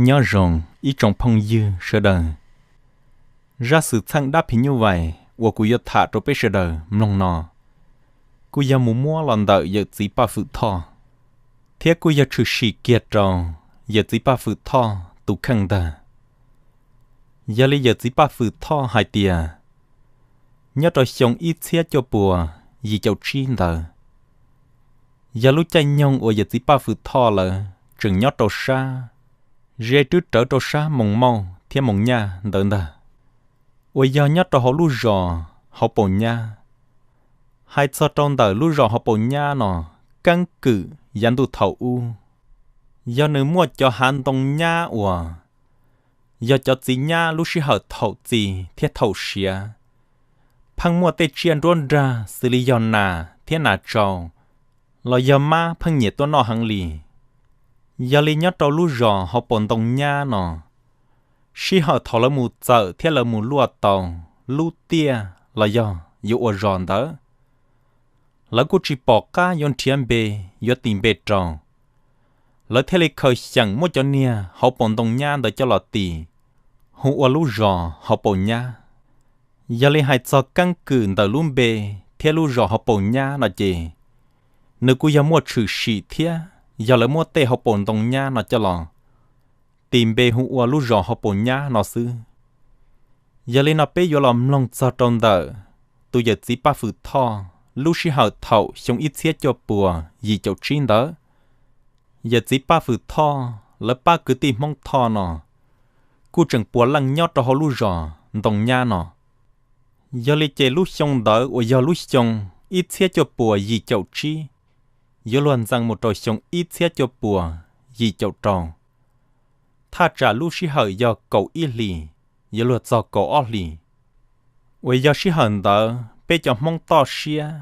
Nyob zoo ib tsoom phooj ywg sawv daws. Zaj xwm txheej dab phim nyuj vais uas kuv yuav tham rau peb sawv daws mloog no, kuj yog mus muab los ntawm yawm txiv Paj Fwm Thoj, thiab kuj yog tshwm sim kiag rau yawm txiv Paj Fwm Thoj tus kheej ntag. Yog li yawm txiv Paj Fwm Thoj hais tias, nyob rau xyoo ib txhiab cuaj puas yim caum tsib ntawd, yog lub caij nyoog uas yawm txiv Paj Fwm Thoj lawv tseem nyob rau sab ze twb rawv rau sab Moos Mauj thiab Moos Nyaj ntawd ntag, uas yog nyob rau hauv lub zos Hauv Paus Nyab. Hais txog rau ntawm lub zos Hauv Paus Nyab no, keeb kwm yav ntuj thaum ub, yog nws muaj cov hav ntoo nyab uas yog cov txiv nyab lub sij hawm thaum txi thiab thaum siav, pheej muaj tej tsiaj nruab nrag xws li yog nas thiab nas tsau los yog mab pheej nyiam tuaj noj heev li. Yog li nyob rau lub zos Hauv Paus Ntoo Nyab no, sij hawm thaum lawv mus txawm thiab lawv mus luaj tau lub tiaj los yog yuav ua zos ntawd, lawv kuj tsis pom qab yuav nrhiav npe, yuav tis npe rau. Lawv thiaj li khaws xyeem muab cov niag Hauv Paus Ntoo Nyab ntawd coj los tis, hu ua lub zos Hauv Paus Nyab. Yog li hais txog keeb kwm ntawm lub npe thiab lub zos Hauv Paus Nyab no ces, nws kuj yog muaj tshwm sim thiab yog lawv muab tej Hauv Paus Ntoo Nyab no coj los tis npe hu ua lub zos Hauv Paus Nyab no xwb. Yog li no peb yuav los mloog txog rau ntawm tus yawm txiv Paj Fwm Thoj lub sij hawm thaum xyoo ib txhiab cuaj puas yim caum tsib ntawd. Yawm txiv Paj Fwm Thoj lawv pab kwv tij Hmoob Thoj no kuj tseem puas leej nyob rau hauv lub zos Ntoo Nyab no. Yog li ces lub xyoo ntawd uas yog lub xyoo ib txhiab cuaj puas yim caum tsib, yuav luag ntxees mus rau xyoo ib txhiab cuaj puas yim caum rau, thaj tsam lub sij hawm yog kaum ib hlis yuav luag txog kaum ob hlis, uas yog sij hawm ntawd peb cov Hmoob toj siab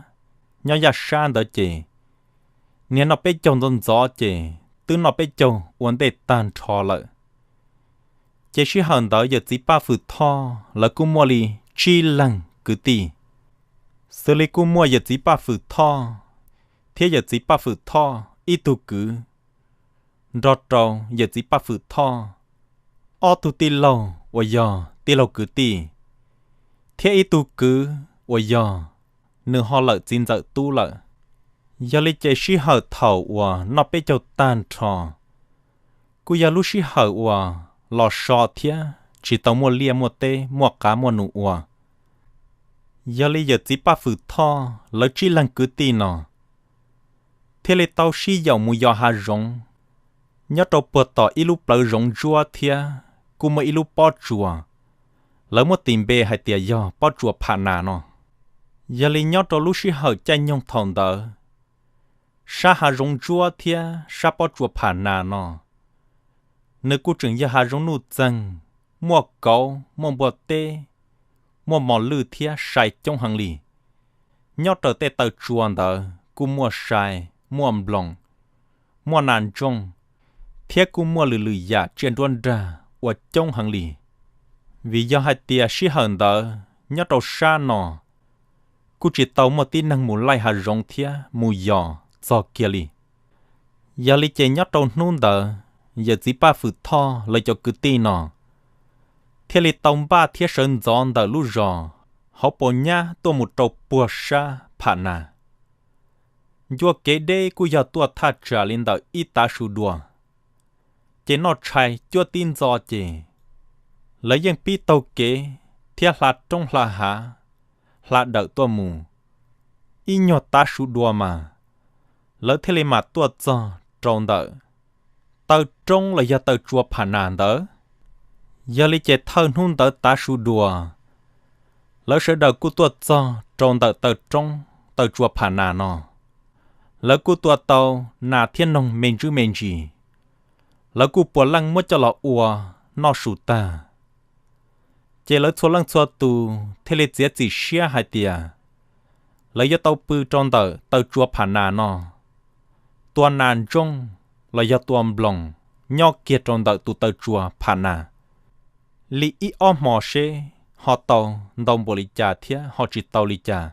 nyob yaj sab ntawd ces, niag noj peb caug ntxov ntxov ces twb noj peb caug ua ntej tag nrho lawm. Ces sij hawm ntawd yawm txiv Paj Fwm Thoj lawv kuj muaj li tsib leeg kwv tij, xws li kuj muaj yawm txiv Paj Fwm Thoj thiab yawm txiv Paj Fwm Thoj ib tug kwv, nrog rau yawm txiv Paj Fwm Thoj ob tug tij laug uas yog tij laug kwv tij, thiab ib tug kwv uas yog nws ho lawm txiv ntxawm tub lawm. Yog li ces sij hawm thaum uas noj peb caug tag nrho, kuj yog lub sij hawm uas los so thiab tsis tau muaj liaj muaj teb muaj qav muaj num ua. Yog li yawm txiv Paj Fwm Thoj lawv tsib leeg kwv tij no thiaj li tau sib yaum mus yos hav zoov nyob rau puag tom ib lub plawv zoov ntsuab thiab kuj muaj ib lub pob tsuas, lawv muab tis npe hais tias yog pob tsuas Pham Nas no. Yog li nyob rau lub sij hawm caij nyoog thaum ntawd, sab hav zoov ntsuab thiab sab pob tsuas Pham Nas no, nws kuj tseem yog hav zoov nuj txeeg, muaj kauv muaj npua teb, muaj mos lwj thiab sai coob heev li. Nyob raws tej taw tsua ntawd kuj muaj sai, muaj nploos, muaj nas ntsooj, thiab kuj muaj lwm lwm yam tsiaj nruab nrag ua coob heev li. Vim yog hais tias sij hawm ntawd nyob rau sab no kuj tsis tau muaj tib neeg mus laij hav zoov thiab mus yos txog kiag li. Yog li ces nyob rau hnub ntawd, yawm txiv Paj Fwm Thoj lawv cov kwv tij no thiaj li tau npaj thiab sawv ntxov ntawm lub zos Hauv Paus Nyab tuaj mus rau puag sab Pham Nas. Ncua kev deb kuj yog tuaj thaj tsam li ntawm ib tav su dua, ces noj tshais cuab tib ntxo ces lawv yeej pib taug kev thiab hla roob hla hav, hla dawm tuaj mus. Ib nyuag tav su dua mas lawv thiaj li mam tuaj txog rau ntawm taw roob los yog taw tsua Pham Nas ntawd. Yog li ces thawj hnub ntawd tav su dua, lawv sawv daws kuj tuaj txog rau ntawm taw roob taw tsua Pham Nas no. Lawv kuj tua tau nas thiab noog me ntsis me ntsis, lawv kuj puav leej muab coj los ua noj su tag. Ces lawv txhua leej txhua tus thiaj li txiav txim siab hais tias lawv yuav tau pw rau ntawm taw tsua Pham Nas no, tua nas ntsooj los yog tua nploos nyob kiag rau ntawm tus taw tsua Pham Nas li ib ob hmo seb ho tau ntau npaum li cas thiab ho tsis tau li cas.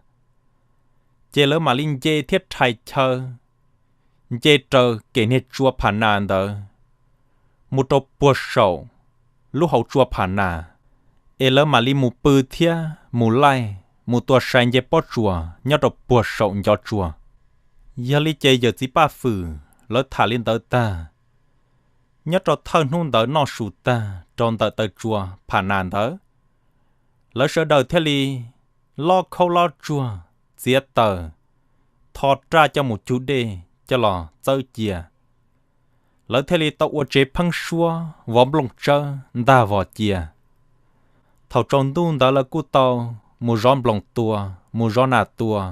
Ces lawv mam li nce thiab rhais chaw, nce raws kem niag tsua Pham Nas ntawd mus rau puag saum lub hauv tsua Phas Nas, es lawv mam li mus pw thiab mus laij mus tua sai nce pob tsuas nyob rau puag saum ncov tsua. Yog li ces yawm txiv Paj Fwm lawv tham li ntawd tag, nyob rau thawj hnub ntawd noj su tag rau ntawm taw tsua Phas Nas ntawd, lawv sawv daws thiaj li lob khaub lob tsuag, txiav taws, tho raj coj mus cug dej coj los txawb cia. Lawv thiaj li tau ua tsev pheeb suab vov nplooj tsawb ntag vos cia. Thaum tsaus ntuj ntawd lawv kuj tau mus zov nploos tua, mus zov nas tua,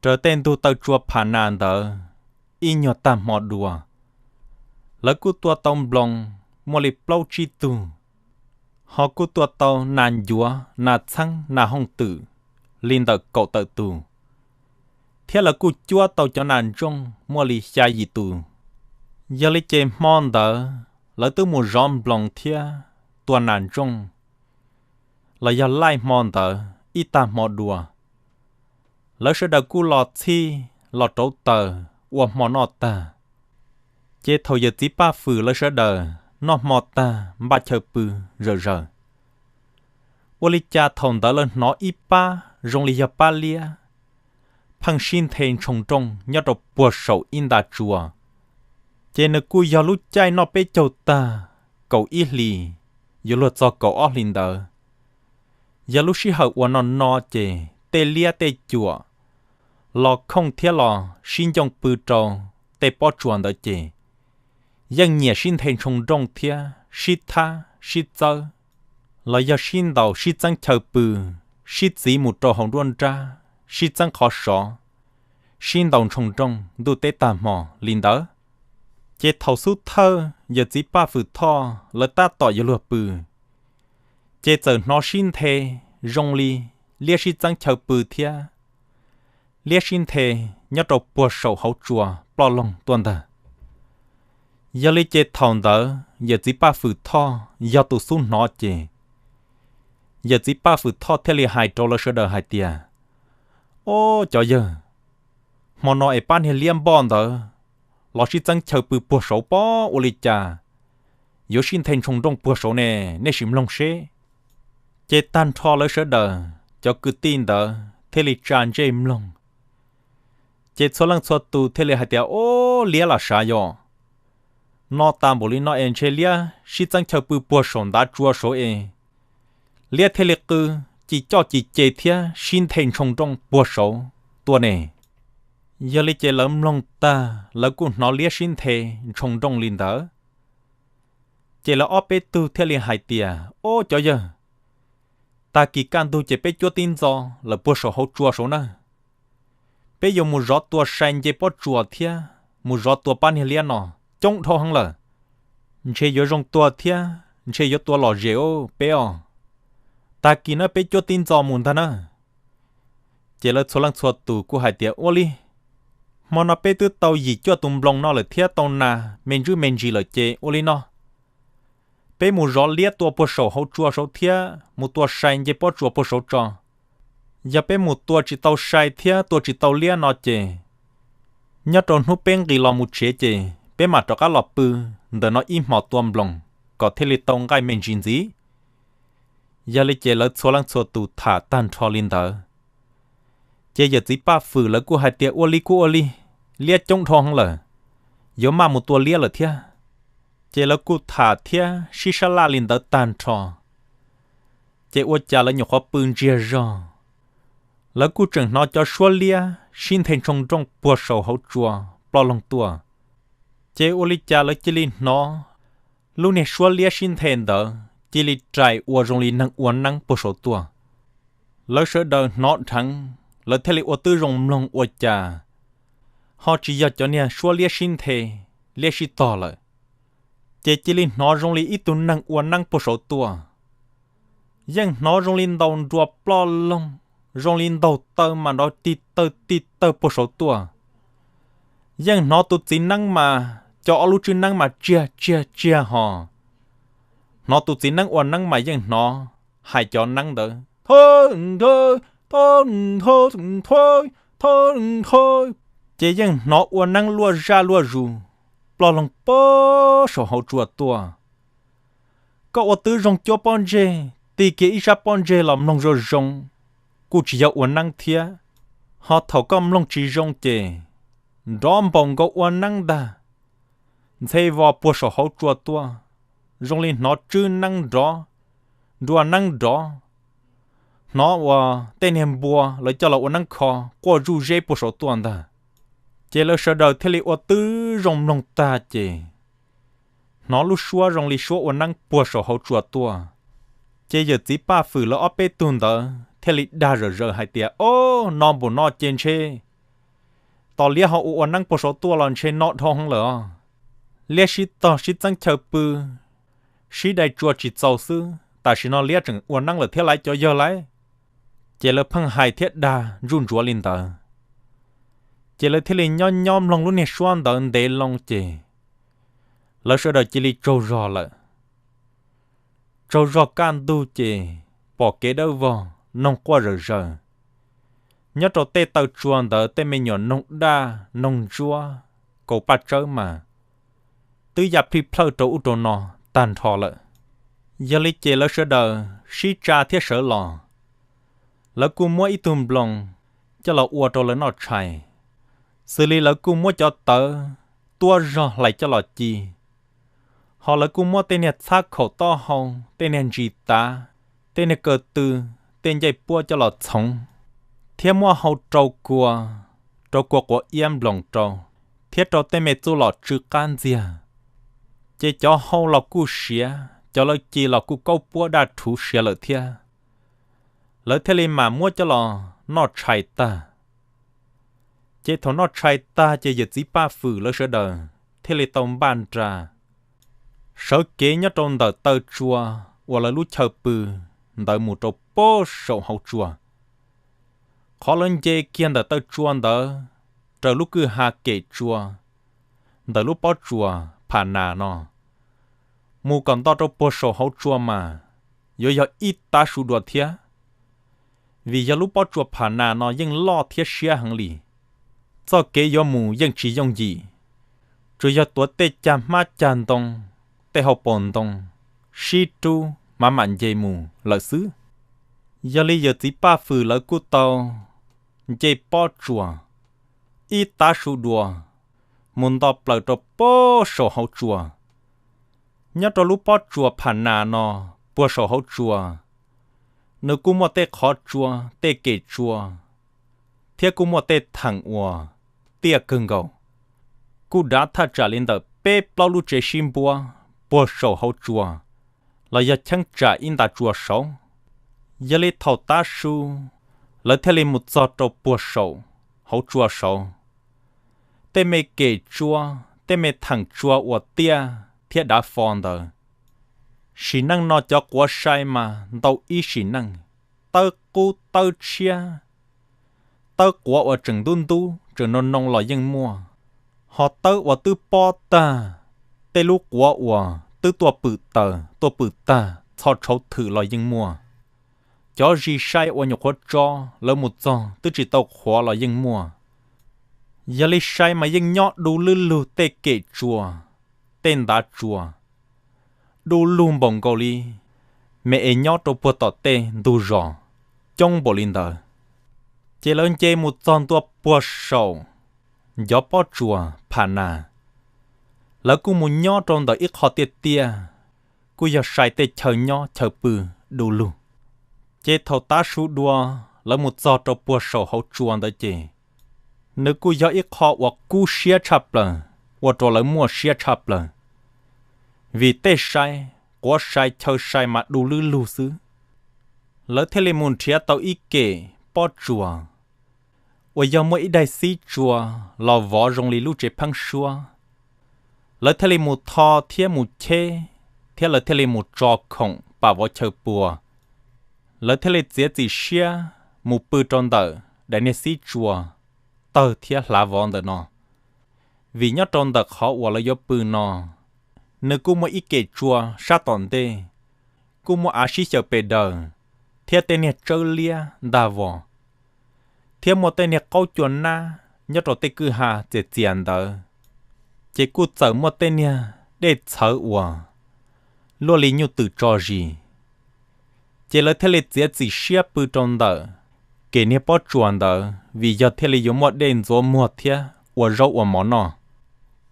raws tej ntug taw tsua Phas Nas ntawd ib nyuag tag hmo dua. Lawv kuj tua tau nploos muaj li plaub tsib tug, ho kuj tua tau nas ncuav, nas txheeb, nas hooj twm li ntawm kaum tawm tus, thiab lawv kuj cuab tau cov nas ntsooj muaj li xya yim tus. Yog li ces hmo ntawd lawv twb mus zov nploos thiab tua nas ntsooj los yog laij hmo ntawd ib tag hmo dua. Lawv sawv daws kuj los txhij los rauv taws ua hmo noj tag. Ces thaum yawm txiv Paj Fwm lawv sawv daws noj hmo tag npaj chaw pw zawm zaws, ua li cas thaum ntawd lawv hnov ib pab zoo li yog pab liab pheej sib nthe ntshoo nrooj nyob rau puag saum ib nta tsua. Ces nws kuj yog lub caij noj peb caug tag, kaum ib hlis yuav luag txog kaum ob hlis ntawd. Yog lub sij hawm uas no no ces tej liab tej cuam los khooj thiab los sib ncoo pw rau tej pob tsuas ntawd ces yeej nyiam sib nthe ntshoo nrooj thiab sib thab sib txawb, los yog sib ntaus sib txeeb chaw pw, sib txiv mus rau hauv nruab nrab, sib txeeb qhov sov, sib ntaus ntshoo nrooj ntuj teb tag hmo li ntawd. Ces thaum xub thawj yawm txiv Paj Fwm Thoj lawv tab tom yuav luag pw, ces txawm hnov sib nthe zoo li liab sib txeeb chaw pw thiab liab sib nthe nyob rau puag saum hauv tsua ploj loog tuaj ntag. Yog li ces thaum ntawd yawm txiv Paj Fwm Thoj yog tus xub hnov ces yawm txiv Paj Fwm Thoj thiaj li hais rau lawv sawv daws hais tias, Ob cov yawg, hmo no es pab niag liab npoj ntawd los sib txeeb chaw pw puag saud pob ua li cas yuav sib nthe ntshoo nrooj puag saud ne, nej sim mloog seb. Ces tag nrho lawv sawv daws cov kwv tij ntawd thiaj li tsa ntsej mloog. Ces txhua leej txhua tus thiaj li hais tias, Ob, liab lam sav yom, no tas npaum li no es ntshe liab sib txeeb chaw pw puag saum ntav tsua saud es liab thiaj li qw ci coj ci ce thiab sib nthe ntshoo nrooj puag saud tuaj ne. Yog li ces lawv mloog tag lawv kuj hnov liab sib nthe ntshoo nrooj li ntawd. Ces lawv ob peb tug thiaj li hais tias, Ob cov yawg, tag kis kaj ntug ces peb cuab tib ntxo lawm puag saum hauv tsua saud na. Peb yuav mus zov tua sai nce pob tsuas thiab mus zov tua pab niag liab no coob dhau heev lawm. Ntshe yuav zoo tua thiab ntshe yuav tua lom zem peb os. Tag kis na peb cuab tib ntxo mus ntag na. Ces lawv txhua leej txhua tus kuj hais tias, Ua li, hmo no peb twb tau yim cuaj tus nploos no lawm thiab tau nas me ntsis me ntsis lawm ces ua li no, peb mus zov liab tua puag saum hauv tsua saud thiab mus tua sai nce pob tsuas puag saud tso. Yog peb mus tua tsis tau sai thiab tua tsis tau liab no ces nyob rau hnub peb nqis los mus tsev ces peb mam rov qab los pw ntawm no ib hmos tua nploos kom thiaj li tau nqaij me ntsis ntxiv. Yog li ces lawv txhua leej txhua tus tham tag nrho li ntawd, ces yawm txiv Paj Fwm lawv kuj hais tias, Ua li kuj ua li, liab coob dhau heev lawm, yuav maj mus tua liab lawm thiab. Ces lawv kuj tham thiab sib sab laj li ntawd tag nrho, ces ua cas lawv nyuam qhuav pw ntsiag zog, lawv kuj tseem hnov cov suab liab sib nthe ntshoo nrooj puag saum hauv tsua ploj loog tuaj. Ces ua li cas lawv cia li hnov lub niag suab liab sib nthe ntawd cia li rais ua zoo li neeg ua neeb puag saud tuaj. Lawv sawv daws hnov dheev, lawv thiaj li ua tib zoo mloog ua cas ho tsis yog cov niag suab liab sib nthe, liab sib tog lawm. Ces cia li hnov zoo li ib tug neeg ua neeb puag saud tuaj. Yeej hnov zoo li ntaus nruas ploj loog, zoo li ntaus taw mas nrov tig tawg tig tawg puag saud tuaj. Yeej hnov tus txiv neeb mas cov ob lub tswb neeb mas tsiag tsiag tsiag ho. Hnov tus txiv neeb ua neeb mas yeej hnov hais cov neeb ntawd, Thab ntha, thab ntha, thab ntha. Ces yeej hnov ua neeb luaj zaj luaj zus, ploj loo puag saum hauv tsua tuaj. Koj ua twb zoo cuab pob ntseg, tig kiag ib sab pob ntseg los mloog zoo zoo, kuj tsis yog ua neeb thiab. Ho thaum koj mloog tsis zoo ces nrov npaum nkaus ua neeb ntag. Ntxhe vos puag saum hauv tsua tuaj, zoo li hnov tswb neeb nrov, nruas neeb nrov, hnov uas tej niag npua lawv coj los ua neeb kho quaj zuj zeb puag saum tuaj ntag. Ces lawv sawv daws thiaj li ua twb zoo mloog tag ces hnov lub suab zoo li suab ua neeb puag saum hauv tsua tuaj. Ces yawm txiv Paj Fwm lawv ob peb tug ntawd thiaj li dag zawm zaws hais tias, Ob, no npaum no ces ntshe tos liab ho ua ua neeb puag saum tuaj los ntshe no dhau heev lawm os. Liab sib tog sib txeeb chaw pw, sib dai tsua tsis txaus xwb, tam sim no liab tseem ua neeb lawm thiab laiv cov yawg laiv. Ces lawv pheej hais thiab dag ntsuj ntsuav li ntawd. Ces lawv thiaj li nyob nyob mloog lub niag suab ntawd ntev loo ces lawv sawv daws cia li tsaug zog lawm. Tsaug zog kaj ntug ces pom kev dawb vog, noog quaj zawm zaws. Nyob rau tej taw tsua ntawd tej me nyuam noog daj noog ntsuab, kaus paj tsawb mas twb ya plij plhawj rau ub rau no tag nrho lawm. Yog li ces lawv sawv daws sib tsa thiab sawv los. Lawv kuj muab ib tug nploos coj los ua rau lawv noj tshais, xws li lawv kuj muab cov tawv tuab zog hlais coj los ci, ho lawv kuj muab tej niag txhab khaum taub hau, tej niag ntsis tav, tej niag kaw tw, tej ncej puab coj los txhoov, thiab muab hau rau kua, rau kua quav iab nploos rau, thiab rau tej me txuj lom tsw qab ntxiag. Ces cov hau los kuj siav, cov lawv ci los kuj kaub puab daj rhuv siav lawm thiab. Lawv thiaj li mam muab coj los noj tshais tag. Ces thaum noj tshais tag ces yawm txiv Paj Fwm lawv sawv daws thiaj li tau npaj nra sawv kev nyob rau ntawm taw tsua uas lawv lub chaw pw ntawd mus rau puag saum hauv tsua. Qhov lawv nce kiag ntawm taw tsua ntawd, raws lub kwj ha kem tsua ntawm lub pob tsuas Pham Nas no mus kom nto rau puag saum hauv tsua mas yuav yog ib tav su dua thiab, vim yog lub pob tsuas Pham Nas no yeej loj thiab siab heev li. Txoj kev yuav mus yeej tsis yooj yim, tsuas yog tuav tej cag hmab cag ntoo, tej hauv paus ntoo, sib rub mam mam nce mus lawm xwb. Yog li yawm txiv Paj Fwm lawv kuj tau nce pob tsuas ib tav su dua mus nto plaws rau puag saum hauv tsua. Nyob rau lub pob tsuas Pham Nas no puag saum hauv tsua, nws kuj muaj tej qhov tsua, tej kem tsua, thiab kuj muaj tej theem uas tiaj kawg nkaus, kuj dav thaj tsam li ntawm peb plaub lub tsev sib npuab puag saum hauv tsua los yog cheeb tsam ib nta tsua saud. Yog li thaum tav su, lawv thiaj li mus txog rau puag saum hauv tsua saud. Tej me kem tsua, tej me theem tsua uas tiaj thiab dav fo ntawd, sim neej no cov quav sai mas ntau ib sim neej, tawb qub tawb tshiab, tawb quav uas tseem ntub ntub tseem noo noo los yeej muaj, ho tawb uas twb pob tag, tej lub quav uas twb tuaj pwm taws tuaj pwm tag txho tshauv thwm los yeej muaj. Cov zis sai uas nyuam qhuav tso, lawv mus txog twb tsis tau qhuav los yeej muaj. Yog li sai mas yeej nyob du lwb lug tej kem tsua, tej ntav tsua, du lug npaum nkaus li me es nyob rau puag tom tej ntug zos coob npaum li ntawd. Ces lawv nce mus txog ntua puag saum ncov pob tsuas Pham Nas, lawv kuj mus nyob rau ntawm ib qho tiaj tiaj, kuj yog sai tej chaw nyob chaw pw du lug. Ces thaum tav su dua, lawv mus txog rau puag saum hauv tsua ntawd ces nws kuj yog ib qho uas kub siab tshaj plaws, ua rau lawv muaj siab tshaj plaws, vim tej sai, quav sai chaw sai mas du lwb lug xwb. Lawv thiaj li mus nrhiav tau ib kem pob tsuas uas yog muaj ib daig xib tsua los vov zoo li lub tsev pheeb suab. Lawv thiaj li mus tho thiab mus cheb, thiab lawv thiaj li mus tso khoom pam vov chaw pua. Lawv thiaj li txiav txim siab mus pw rau ntawm daim niag xib tsua tawg thiab hlav vov ntawm no, vim nyob rau ntawm qhov uas lawv yuav pw no, nws kuj muaj ib kem tsua sab tom ntej, kuj muaj av sib xyaw pes daws, thiab tej niag tsawb liab ntag vos, thiab muaj tej niag qaub cua nab nyob rau tej kwj ha txias txias ntawd. ces kuj txawm muaj tej niag dej txhawv uas luaj li nyuj twm tso zis. Ces lawv thiaj li txiav txim siab pw rau ntawm kev niag pob tsuas ntawd vim yog thiaj li yuav muaj dej ntxuav muag thiab ua zaub ua mov noj.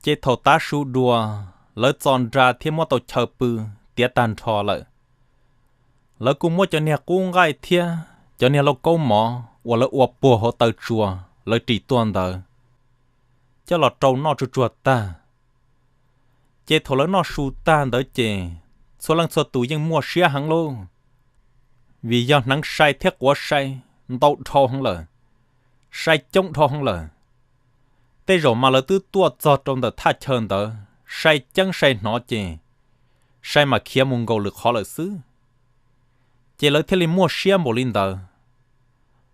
Ces thaum tav su dua, lawv txo nra thiab muab tau chaw pw tiav tag nrho lawm. Lawv kuj muab cov niag qub nqaij thiab cov niag lauj kaub mov uas lawv ua puag hauv taw tsua lawv ris tuaj ntawd coj los rau noj tsuag tsuag tag. Ces thaum lawv noj su tag ntawd ces txhua leej txhua tus yeej muaj siab heev lauj, vim yog hneev sai thiab quav sai ntau dhau heev lawm, sai coob dhau heev lawm. Tej zaum mas lawv twb tuaj txog rau ntawm thaj chaw ntawd, sai ceeb sai hnov ces sai mas khiav mus nkaus lwm qhov lawm xwb. Ces lawv thiaj li muaj siab npaum li ntawd,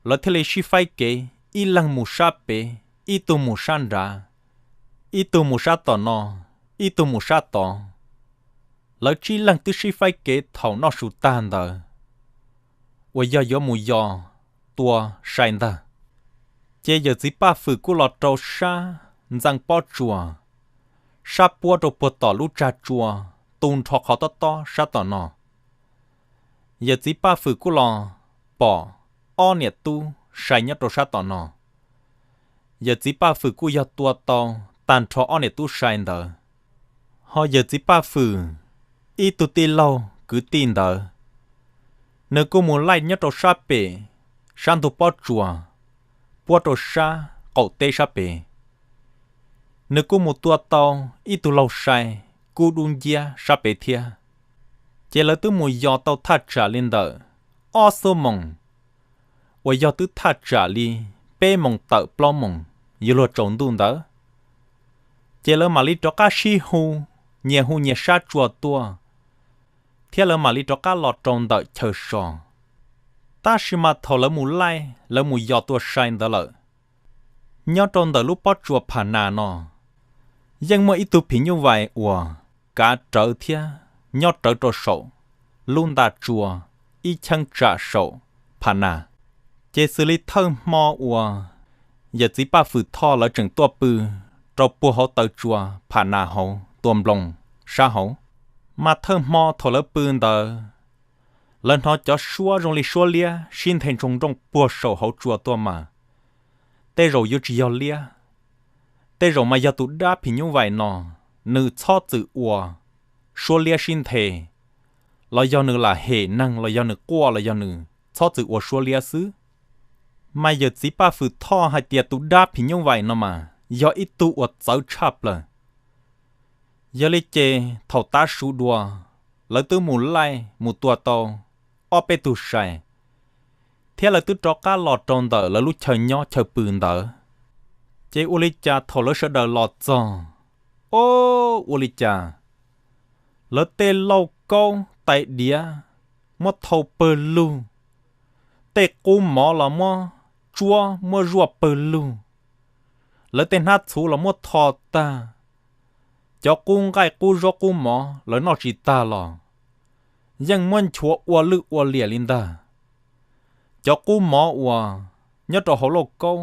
lawv thiaj li sib faib kev, ib leeg mus sab pem, ib tug mus sab nrad, ib tug mus sab tom no, ib tug mus sab tod. Lawv tsib leeg twb sib faib kev thaum noj su tag ntawd uas yog yuav mus yos tua sai ntag. Ces yawm txiv Paj Fwm kuj los rau sab ntxeev pob tsuas, sab puab rau puag tom lub tsag tsua, tu nrho qhov tob tob sab tom no. Yawm txiv Paj Fwm kuj los pom ob niam tub sai nyob rau sab tom no. Yawm txiv Paj Fwm kuj yog tua tau tag nrho ob niam tub sai ntawd. Ho yawm txiv Paj Fwm ib tug tij laug kwv tij ntawd, nws kuj mus laij nyob rau sab pem, sab ntug pob tsuas, puab rau sab qaum teb sab pem. Nws kuj mus tua tau ib tug laug sai kub dub nciab sab pem thiab. Ces lawv twb mus yos tau thaj tsam li ntawm ob xuab moos, uas yog twb thaj tsam li peb moos tawm plaub moos yuav luag tsaus ntuj ntawd. Ces lawv mam li rov qab sib hu, nyias hu nyias sab tsua tuaj, thiab lawv mam li rov qab los rau ntawm chaw so. Tab sis mas thaum lawv mus laij lawv mus yos tua sai ntawd lawm, nyob rau ntawm lub pob tsuas Pham Nas no, yeej muaj ib tug phim nyuj vais uas kav rawv thiab nyob rawv rau saum lub ntaj tsua ib cheeb tsam saum Pham Nas. Ces xws li thawj hmo uas yawm txiv Paj Fwm Thoj lawv tseem tuaj pw rau puag hauv taw tsua Pham Nas hauv tua nploos sab hauv, mas thawj hmo thaum lawv pw ntawd, lawv hnov cov suab zoo li suab liab sib nthe ntsoog nrooj puag saum hauv tsua tuaj mas tej zaum yuav tsis yog liab, tej zaum mas yog tus dab phim nyuj vais no nws txhob txwm ua suab liab sib nthe, los yog nws lam hem neeg los yog nws quaj los yog nws txhob txwm ua suab liab xwb. Mas yawm txiv Paj Fwm Thoj hais tias tus dab phim nyuj vais no mas yog ib tug uas txawv tshaj plaws. Yog li ces thaum tav su dua, lawv twb mus laij mus tua tau ob peb tug sai, thiab lawv twb rov qab los rau ntawm lawv lub chaw nyob chaw pw ntawd. Ces ua li cas thaum lawv sawv daws los txog, o, ua li cas lawv tej lauj kaub tais diav muab thau pawg lug, tej qub mov los muab tsuab muab zuaj pawg lug, lawv tej hnab txhuv los muab tho tag, cov qub nqaij qub zaub qub mov lawv noj tsis tag los yeej muab nchuav ua lwj ua liam li ntag. Cov qub mov uas nyob rau hauv lauj kaub,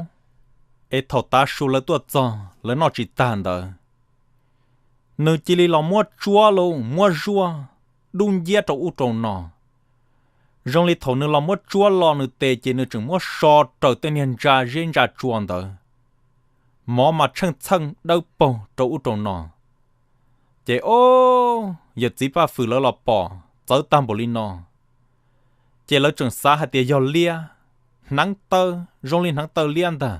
es thaum tav su lawv tuaj txog lawv noj tsis tag ntawd, nws cia li los muab tsuab los muab zuaj dub nciab rau ub rau no. Zoo li thaum nws los muab tsuab lo nws tes ces nws tseem muab so raws tej niag ntsa zeb ntsa tsua ntawd, mov mas tsheej txheej dawb paug rau ub rau no. Ces o, yawm txiv Paj Fwm lawv los pom txawv tag npaum li no, ces lawv tseem xav hais tias yog liab, hneev taw zoo li hneev taw liab ntag.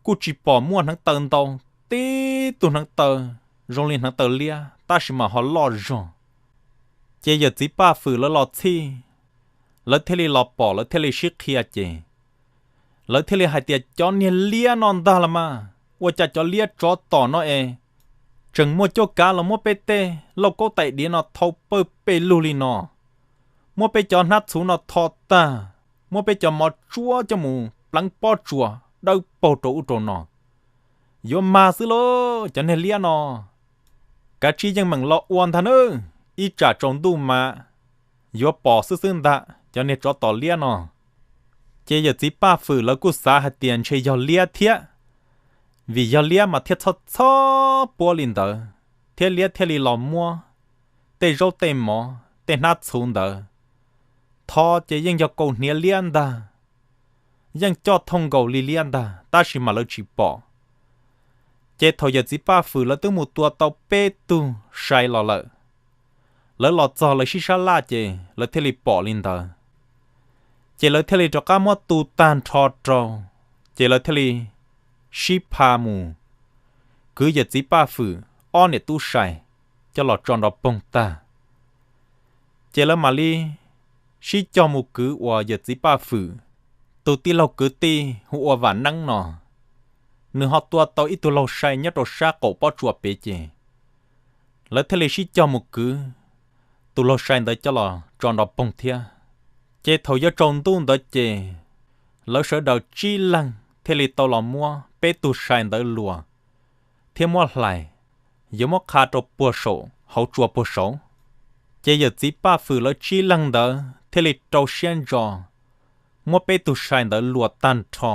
Kuj tsis pom muaj hneev taw ntau, tib tug hneev taw zoo li hneev taw liab tab sis mas ho loj zog. Ces yawm txiv Paj Fwm lawv los txhij, lawv thiaj li los pom lawv thiaj li sib qhia ces lawv thiaj li hais tias cov niag liab no ntag los mas, ua cas cov liab tsov tom no es tseem muaj cuab kav los muab peb tej lauj kaub tais diav no thau pawg pes lug li no, muab peb cov hnab txhuv no tho tag, muab peb cov mov tsuab coj mus pleev pob tsuas dawb paug rau ub rau no. Yuav mag xwb lauj cov niag liab no, kav tsij yeej meem los ua ntag nawb, ib tsam tsaus ntuj mas yuav pom xwb xwb ntag cov niag tsov tom liab no. Ces yawm txiv Paj Fwm lawv kuj xav hais tias ntshe yog liab thiab, Vim yog liab mas thiaj txhob txhob puab li ntawd, thiab liab thiaj li los muab tej zaub tej mov tej hnab txhuv ntawd. Thov ces yeej yog kaus hniav liab ntag, yeej coj thooj nkaus li liab ntag, tab sis mas lawv tsis pom. Ces thaum yawm txiv Paj Fwm lawv twb mus tua tau peb tug sai los lawm, lawv los txog lawv sib sab laj ces lawv thiaj li pom li ntawd. Ces lawv thiaj li rov qab muab tu tag nrho rau, ces lawv thiaj li sib pha mus kwv yawm txiv Paj Fwm ob niam tub sai coj los tso nrov poog tag. Ces lawv mam li sib cog mus kwv uas yawm txiv Paj Fwm tus tij laug kwv tij hu ua Vam Neeb no, nws ho tua tau ib tug laug sai nyob rau sab qaum pob tsuas pem ces lawv thiaj li sib cog mus kwv tus laug sai ntawd coj los tso nrov poog thiab. Ces thaum yuav tsaus ntuj ntawd ces lawv sawv daws tsib leeg thiaj li tau los muab peb tug sai ntawd luas thiab muab hlais, yuav muab qha rau puag saum hauv tsua puag saud. Ces yawm txiv Paj Fwm lawv tsib leeg ntawd thiaj li rau siab ntso muab peb tug sai ntawd luas tag nrho,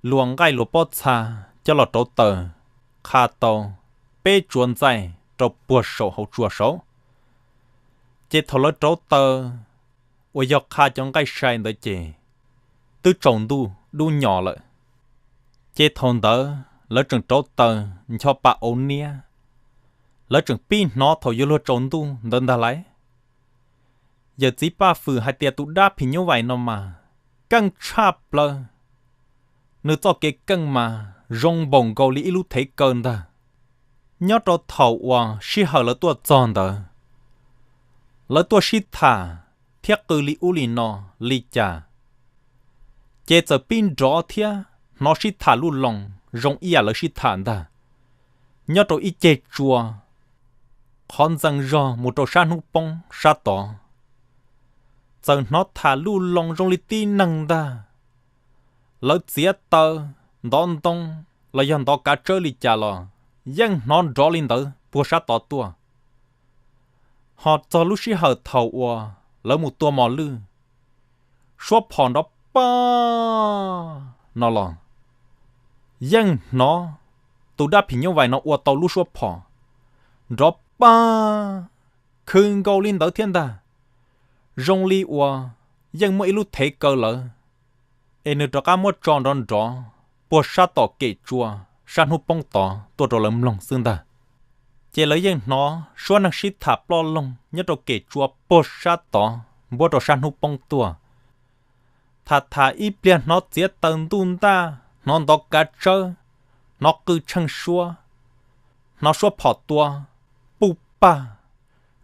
luas nqaij luas pob txha coj los rauv taws, qha tau peb tsuav ntxaij rau puag saum hauv tsua saud. Ces thaum lawv rauv taws uas yog qha cov nqaij sai ntawd ces twb tsaus ntuj dub nyos lawm. Ces thaum ntawd lawv tseem rauv taws ncho pa auv niab, lawv tseem pib hnov thaum yuav luag tsaus ntuj ntawd ntag lauj. Yawm txiv Paj Fwm hais tias tus dab phim nyuj vais no mas keej tshaj plaws, nws txoj kev keej mas zoo npaum nkaus li ib lub thev kaw ntag. Nyob rau thaum uas sij hawm lawv tuaj txog ntawd, lawv tuaj sib tham thiab qw li ub li no li cas, ces txawm pib nrov thiab hnov sib tham luj loo zoo ib yam lawv sib tham ntag. Nyob rau ib ceg tsua qhov ntxees zog mus rau sab hnub poob sab tod, txawm hnov tham luj loo zoo li tib neeg ntag. Lawv txiav taw ntov ntoo los yog ntov kav tsawb li cas los yeej hnov nrov li ntawd puag sab tod tuaj. Ho txog lub sij hawm thaum uas lawv mus tua mos lwj, suab phom nrov paj no los yeej hnov tus dab phim nyuj vais no ua tau lub suab phom nrov paj khw nkaus li ntawd thiab ntag. Zoo li uas yeej muaj ib lub thev kaw lawv, es nws rov qab muab tso nrov nrov puag sab tom kem tsua sab hnub poob tod tuaj rau lawv mloog xwb ntag. Ces lawv yeej hnov suab neeg sib tham ploj loog nyob rau kem tsua puag sab tod npuab rau sab hnub poob tuaj. Tham tham ib pliag hnov txiav taw ntuj ntaj, hnov ntov kav tsawb, hnov qw tsheej suab, hnov suab phom tua puj paj,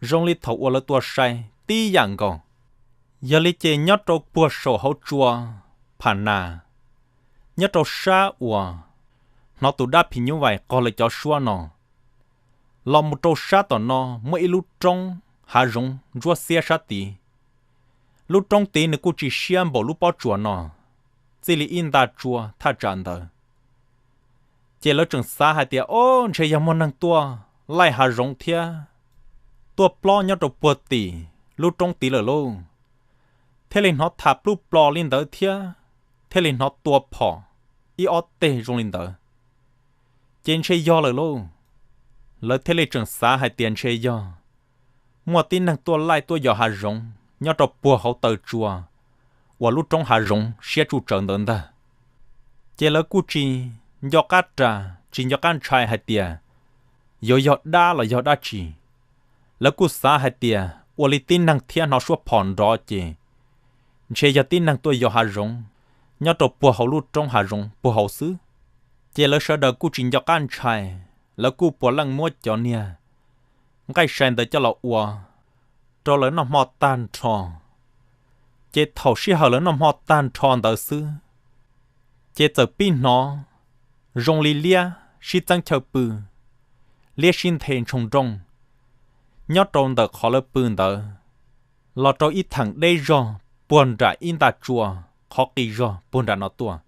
zoo li thaum uas lawv tua sai tib yam nkaus. Yog li ces nyob rau puag saum hauv tsua Pham Nas, nyob rau sab uas hnov tus dab phim nyuj vais qog lawv cov suab no, los mus rau sab tom no muaj ib lub roob hav zoov ntsuab xiab sab tid. Lub roob tid nws kuj tsis siab npaum lub pob tsuas no, txij li ib nta tsua thaj tsam ntawd. Ces lawv tseem xav hais tias, o, ntshe yog muaj neeg tuaj laij hav zoov thiab tuaj plob nyob rau puag tim lub roob tid lawm lauj, thiaj li hnov tham plub plos li ntawd thiab thiaj li hnov tua phom ib ob teg zoo li ntawd. Ces ntshe yog lawm lauj, lawv thiaj li tseem xav hais tias ntshe yog muaj tib neeg tuaj laij tuaj yos hav zoov nyob rau puag hauv taw tsua uas lub roob hav zoov siab tsuj tsawv ntawd ntag. Ces lawv kuj tsis nco qab ras tsis nco qab ntshai hais tias yuav yog dab los yog dab tsi. Lawv kuj xav hais tias ua li tib neeg thiab hnov suab phom nrov ces ntshe yog tib neeg tuaj yos hav zoov nyob rau puag hauv lub roob hav zoov puag hauv xwb. Ces lawv sawv daws kuj tsis nco qab ntshai, lawv kuj puav leej muab cov niag nqaij sai ntawd coj los ua rau lawv noj hmo tag nrho. Ces thaum sij hawm lawv noj hmo tag nrho ntawd xwb, ces txawm pib hnov zoo li liab sib txeeb chaw pw, liab sib nthe ntshoo nrooj nyob rau ntawm qhov lawv pw ntawd los rau ib theem deb zog puag nram ib nta tsua qhov qis zog puag nram no tuaj.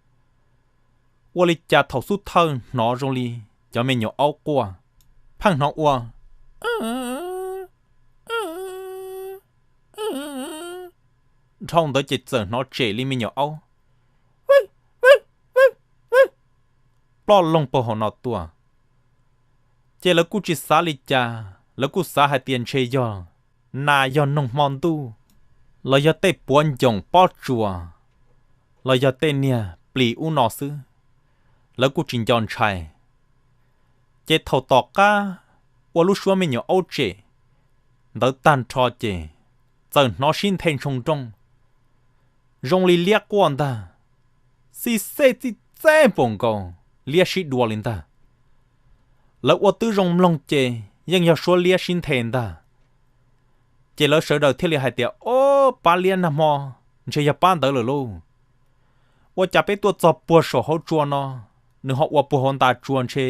Ua li cas thaum xub thawj hnov zoo li cov me nyuam aub quaj, pheej hnov ua dhau ntawd ces txawm hnov tsem li me nyuam aub. ploj loog puag hauv no tuaj. Ces lawv kuj tsis xav li cas, lawv kuj xav hais tias ntshe yog nas yog noog hmo ntuj, los yog tej puav ncoom pob tsuas, los yog tej niag plis ub no xwb, lawv kuj tsis nco ntshai. Ces thaum tom qab ua lub suab me nyuam aub tsem ntawd tag nrho ces txawm hnov sib nthe ntshoo nrooj zoo li liab quaj ntag, xij xej txij txeb npaum nkaus liab sib dua li ntag. Lawv ua tib zoo mloog ces yeej yog suab liab sib nthe ntag. Ces lawv sawv daws thiaj li hais tias, Ob, pab liab nag hmo ntshe yog pab ntawd lawm lauj. Ua cas peb tuaj txog puag saum hauv tsua no, nws ho ua puag hauv nta tsua ntshe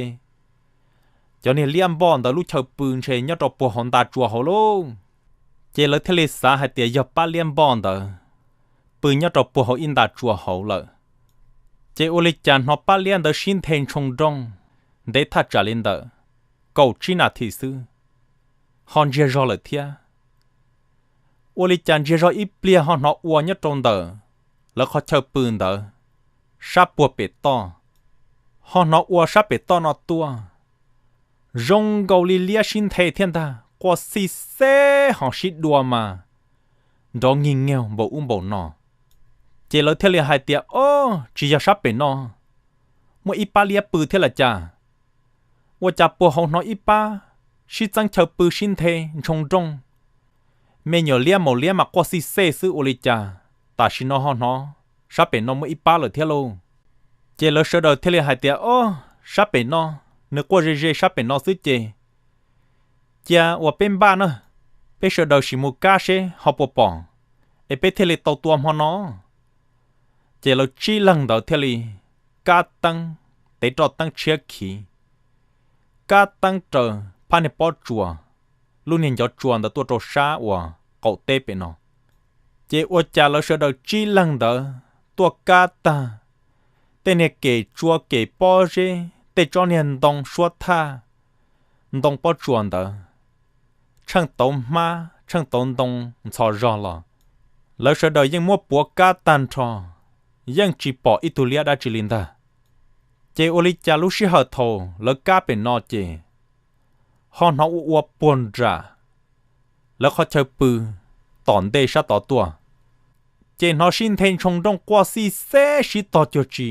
cov niag liab npoj ntawd lub chaw pw ntshe nyob rau puag hauv nta tsua hauv lauj. Ces lawv thiaj li xav hais tias yog pab liab npoj ntawd pw nyob rau puag hauv ib nta tsua hauv lawm. Ces ua li cas hnov pab liab ntawd sib nthe ntshoo nrooj ntev thaj tsam li ntawm kaum tsib nas this xwb, ho ntsiag zog lawm thiab. Ua li cas ntsiag zog ib pliag ho hnov ua nyob rau ntawm lawv qhov chaw pw ntawd sab puag pem toj, ho hnov ua sab pem toj no tuaj, zoo nkaus li liab sib nthe thiab ntag, quaj xij xeb ho sib dua mas nrov nkig nkaug npaum ub npaum no. Ces lawv thiaj li hais tias, Ob, tsis yog sab pem no muaj ib pab liab pw thiab los cas? Ua cas puag hauv hnov ib pab sib txeeb chaw pw sib nthe ntshoo nrooj, me nyuam liab maum liab mas quaj xij xej xwb, ua li cas tam sim no ho hnov sab pem no muaj ib pab lawm thiab lauj? Ces lawv sawv daws thiaj li hais tias, Ob, sab pem no, nws quaj ze ze sab pem no xwb ces cia ua peb npaj na, peb sawv daws sim mus kab seb ho puas pom, es peb thiaj li tau tua hmo no. Ces lawv tsib leeg ntawd thiaj li kab teeb, tev roj teeb tshiab khiv, kab teeb raws phab niag pob tsuas, lub niag ncov tsua ntawd tuaj rau sab uas qaum teb pem no. Ces ua cas lawv sawv daws tsib leeg ntawd tuaj kab tag tej niag kem tsua kem pob zeb, tej tsob niag ntoo suab thaj, ntoo pob tsuas ntawd, tsheej tauv hmab tsheej tauv ntoo ntxhov zog los, lawv sawv daws yeej muab puav kab tag nrho, yeej tsis pom ib tug liab dab tsi li ntag. Ces ua li cas lub sij hawm thaum lawv kab pem no ces ho hnov ua ua puag nram lawv qhov chaw pw tom ntej sab tod tuaj, ces hnov sib nthe ntshoo nrooj quaj xij xeb sib tog cuag tsi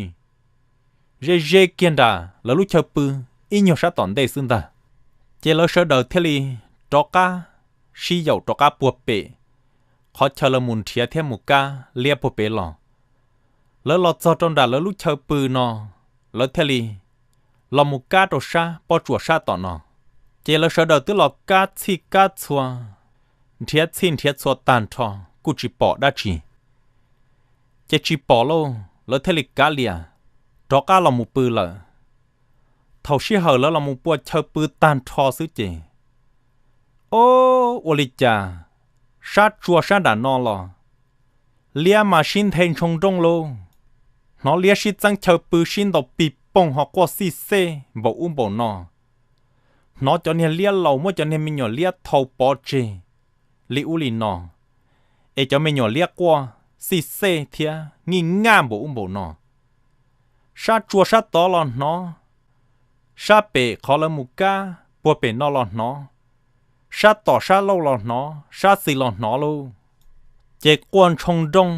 ze ze kiag nram lawv lub chaw pw ib nyuag sab tom ntej xwb ntag. Ces lawv sawv daws thiaj li rov qab sib yaum rov qab puag pem qhov chaw lawv mus nrhiav thiab mus kab liab puag pem los. Lawv los txog rau nram lawv lub chaw pw no, lawv thiaj li los mus kab rau sab pob tsuas sab tom no. Ces lawv sawv daws twb los kab txhij kab txhua, nrhiav txhij nrhiav txhua tag nrho kuj tsis pom dab tsi. Ces tsis pom lauj, lawv thiaj li kav liam rov qab los mus pw lawm. Thaum sij hawm lawv los mus puag chaw pw tag nrho xwb ces, ob, ua li cas sab tsua sab nram no los liab mas sib nthe ntshoo nrooj lauj. Hnov liab sib txeeb chaw pw sib ntaus pig poog ho quaj xij xej npaum ub npaum no. Hnov cov niag liab laus muab cov niag me nyuam liab thau pov tseg li ub li no, es cov me nyuam liab quaj xij xej thiab ngij ngaj npaum ub npaum no. Sab tsua sab tod los hnov, sab pem qhov lawv mus kab puag pem no los hnov, sab tom sab laug los hnov, sab xis los hnov lauj. Ces quaj ntshoo nrooj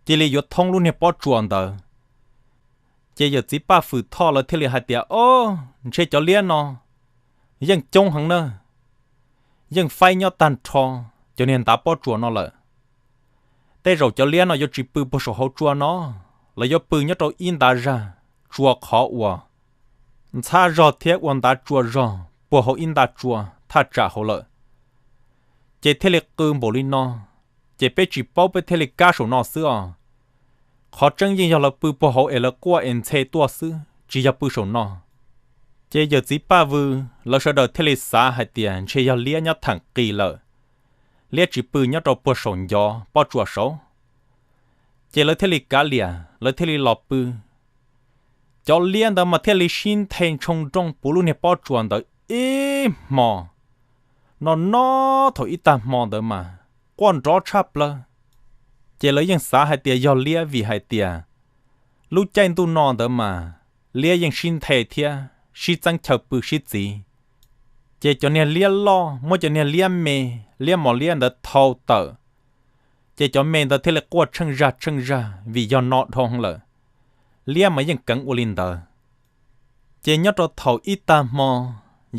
cia li yuav thoob lub niag pob tsuas ntawd. Ces yawm txiv Paj Fwm Thoj lawv thiaj li hais tias, Ob, ntshe cov liab no yeej coob heev na, yeej faib nyob tag nrho cov niag ntav pob tsuas no lawm. Tej zaum cov liab no yuav tsis pw puag saum hauv tsua no, lawv yuav pw nyob rau ib ntav zag tsua qhov uas ntxhab zog thiab ua ntav tsua zog puag hauv ib ntav tsua thaj tsam hauv lawm. Ces thiaj li qw npaum li no, ces peb tsis paub peb thiaj li kab saum no xwb os. Qhov tseeb yeej yog lawv pw puag hauv es lawv quaj es ntxhe tuaj xwb, tsis yog pw saum no. Ces yawm txiv Paj Vwm lawv sawv daws thiaj li xav hais tias ntshe yog liab nyob theem qis lawm, liab tsis pw nyob rau puag saum ncov pob tsuas saud. Ces lawv thiaj li kav liam, lawv thiaj li los pw. Cov liab ntawd mas thiaj li sib nthe ntshoo nrooj puv lub niag pob tsuas ntawd ib hmo, no no thaum ib tag hmo ntawd mas quaj nrov tshaj plaws. Ces lawv yeej xav hais tias yog liab vim hais tias lub caij ntuj no ntawd mas liab yeej sib nthe thiab sib txeeb chaw pw sib txiv. Ces cov niag liab loj muab cov niag liab me, liab mos liab ntawd thau tawm, ces cov me ntawd thiaj li quaj tsheej zag tsheej zag vim yog no dhau lawm. Liab mas yeej keev ua li ntawd. Ces nyob rau thaum ib tag hmo,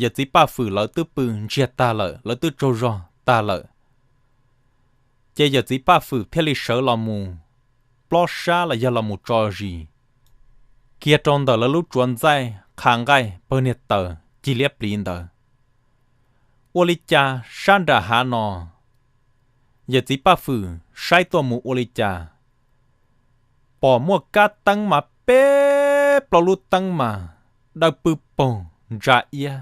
yawm txiv Paj Fwm lawv twb pw ntsiag tag lawm, lawv twb tsaug zog tag lawm. Ces yawm txiv Paj Fwm thiaj li sawv los mus plob sab los yog los mus tso zis kiag rau ntawm lawv lub tsuav ntxaij qha nqaij pawg niag taws cig liab pliv ntawd. Ua li cas sab nram hav no, yawm txiv Paj Fwm saib tuaj mus ua li cas pom muaj kab teeb mas peb plaub lub teeb mas dawb pwb paug ntsa iab,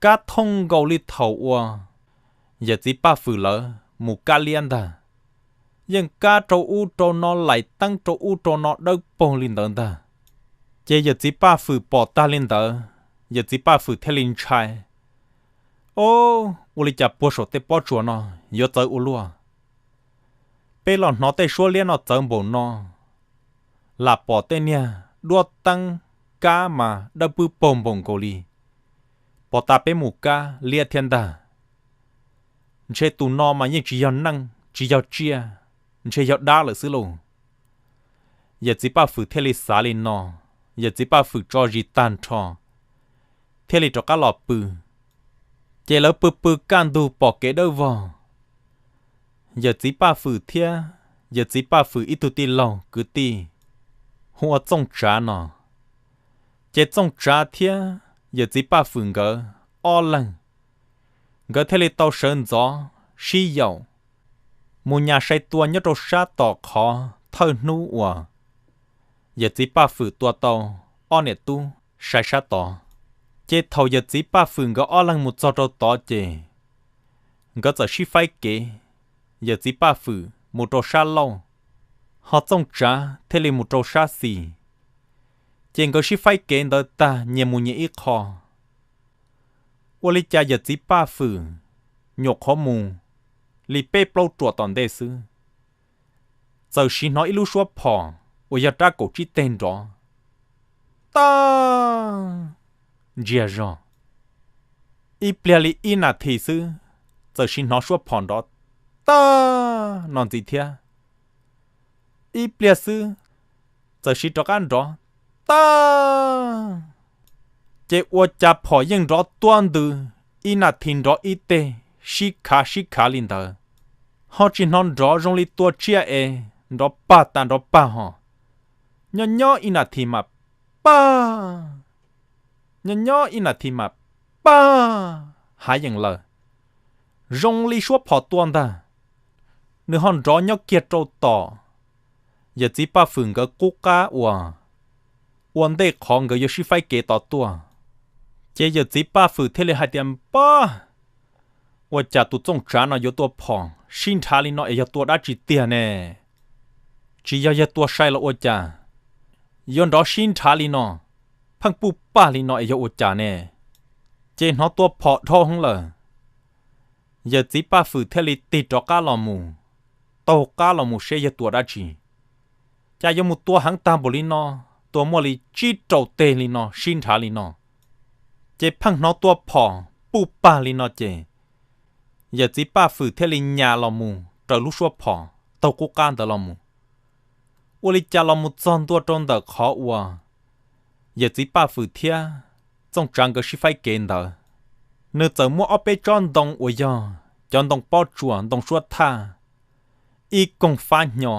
kab thooj nkaus li thaum uas yawm txiv Paj Fwm lawv mus kab liab ntag. Yeej kab rau ub rau no, laim teeb rau ub rau no dawb paug li ntawd ntag. Ces yawm txiv Paj Fwm pom tag li ntawd, yawm txiv Paj Fwm thiaj li ntshai, Ob, ua li cas puag saum tej pob tsuas no yuav txawv ua luaj? Peb los hnov tej suab liab no txawv npaum no, lam pom tej niag duab teeb kab mas dawb pwb paug npaum nkaus li. Pov tas peb mus kab liab thiab ntag. Ntshe tus no mas yeej tsis yog neeg tsis yog tsiaj, ntshe yog dab lawm xwb lauj. Yawm txiv Paj Fwm thiaj li xav li no, yawm txiv Paj Fwm tso zis tag nrho thiaj li rov qab los pw. Ces lawv pw pw kaj ntug pom kev dawb vog, yawm txiv Paj Fwm thiab yawm txiv Paj Fwm ib tug tij laug kwv tij hu ua Txooj Tsav no. Ces Txooj Tsav thiab yawm txiv Paj Fwm nkawd ob leeg, nkawd thiaj li tau sawv ntxov sib yaum mus nyas sai tua nyob rau sab tom qhov thawj hnub uas yawm txiv Paj Fwm tua tau ob niam tub sai sab tod. Ces thaum yawm txiv Paj Fwm nkawd ob leeg mus txog rau tod ces nkawd txawm sib faib kev, yawm txiv Paj Fwm mus rau sab laug, ho Txooj Tsav thiaj li mus rau sab xis. Ces nkawd sib faib kev ntawd tag nyias mus nyias ib qho. Ua li cas yawm txiv Paj Fwm nyuam qhuav mus li peb plaub ruam tom ntej xwb, txawm siv hnov ib lub suab phom uas yog rab kaum tsib teg nrov tag ntsiag zog. Ib pliag li ib nas this xwb, txawm siv hnov suab phom nrov tag no ntxiv thiab. Ib pliag xwb, txawm siv rov qab nrov tag. Ces ua cas phom yeej nrov tuab ntws, ib nas this nrov ib teg, sib khav sib khav li ntawd, ho tsis hnov nrov zoo li tua tsiaj es nrov pag tas nrov pag ho. Nyob nyob ib nas this mas pag, nyob nyob ib nas this mas pag, hav yeem lawm, zoo li suab phom tua ntag. Nws ho nrov nyob kiag rau tom yawm txiv Paj Fwm nkawd qub qab uas ua ntej qhov nkawd yuav sib faib kev tod tuaj. Ces yawm txiv Paj Fwm thiaj li hais tias, Pab, ua cas tus Txooj Tsav no yuav tua phom sib nrhav li no es yog tua dab tsi tiag ne? Tsis yog yawg tua sai los ua cas? Yuav nrov sib nrhav li no, pheej puj pag li no es yog ua cas ne? Ces hnov tua phom dhau heev lawm, yawm txiv Paj Fwm thiaj li tig rov qab los mus, taug qab los mus seb yawg tua dab tsi. Cas yuav mus tua heev tag npaum li no, tua muaj li tsib rau teg li no sib nrhav li no. Ces pheej hnov tua phom puj pag li no ces yawm txiv Paj Fwm thiaj li nyas los mus raws lub suab phom taug qub qab ntawd los mus. Ua li cas los mus txog ntua rau ntawm qhov uas yawm txiv Paj Fwm thiab Txooj Tsav nkawd sib faib kev ntawd, nws txawm muab ob peb tsob ntoo uas yog cov ntoo pob tsuas ntoo suab thaj, ib koog fab hnyo,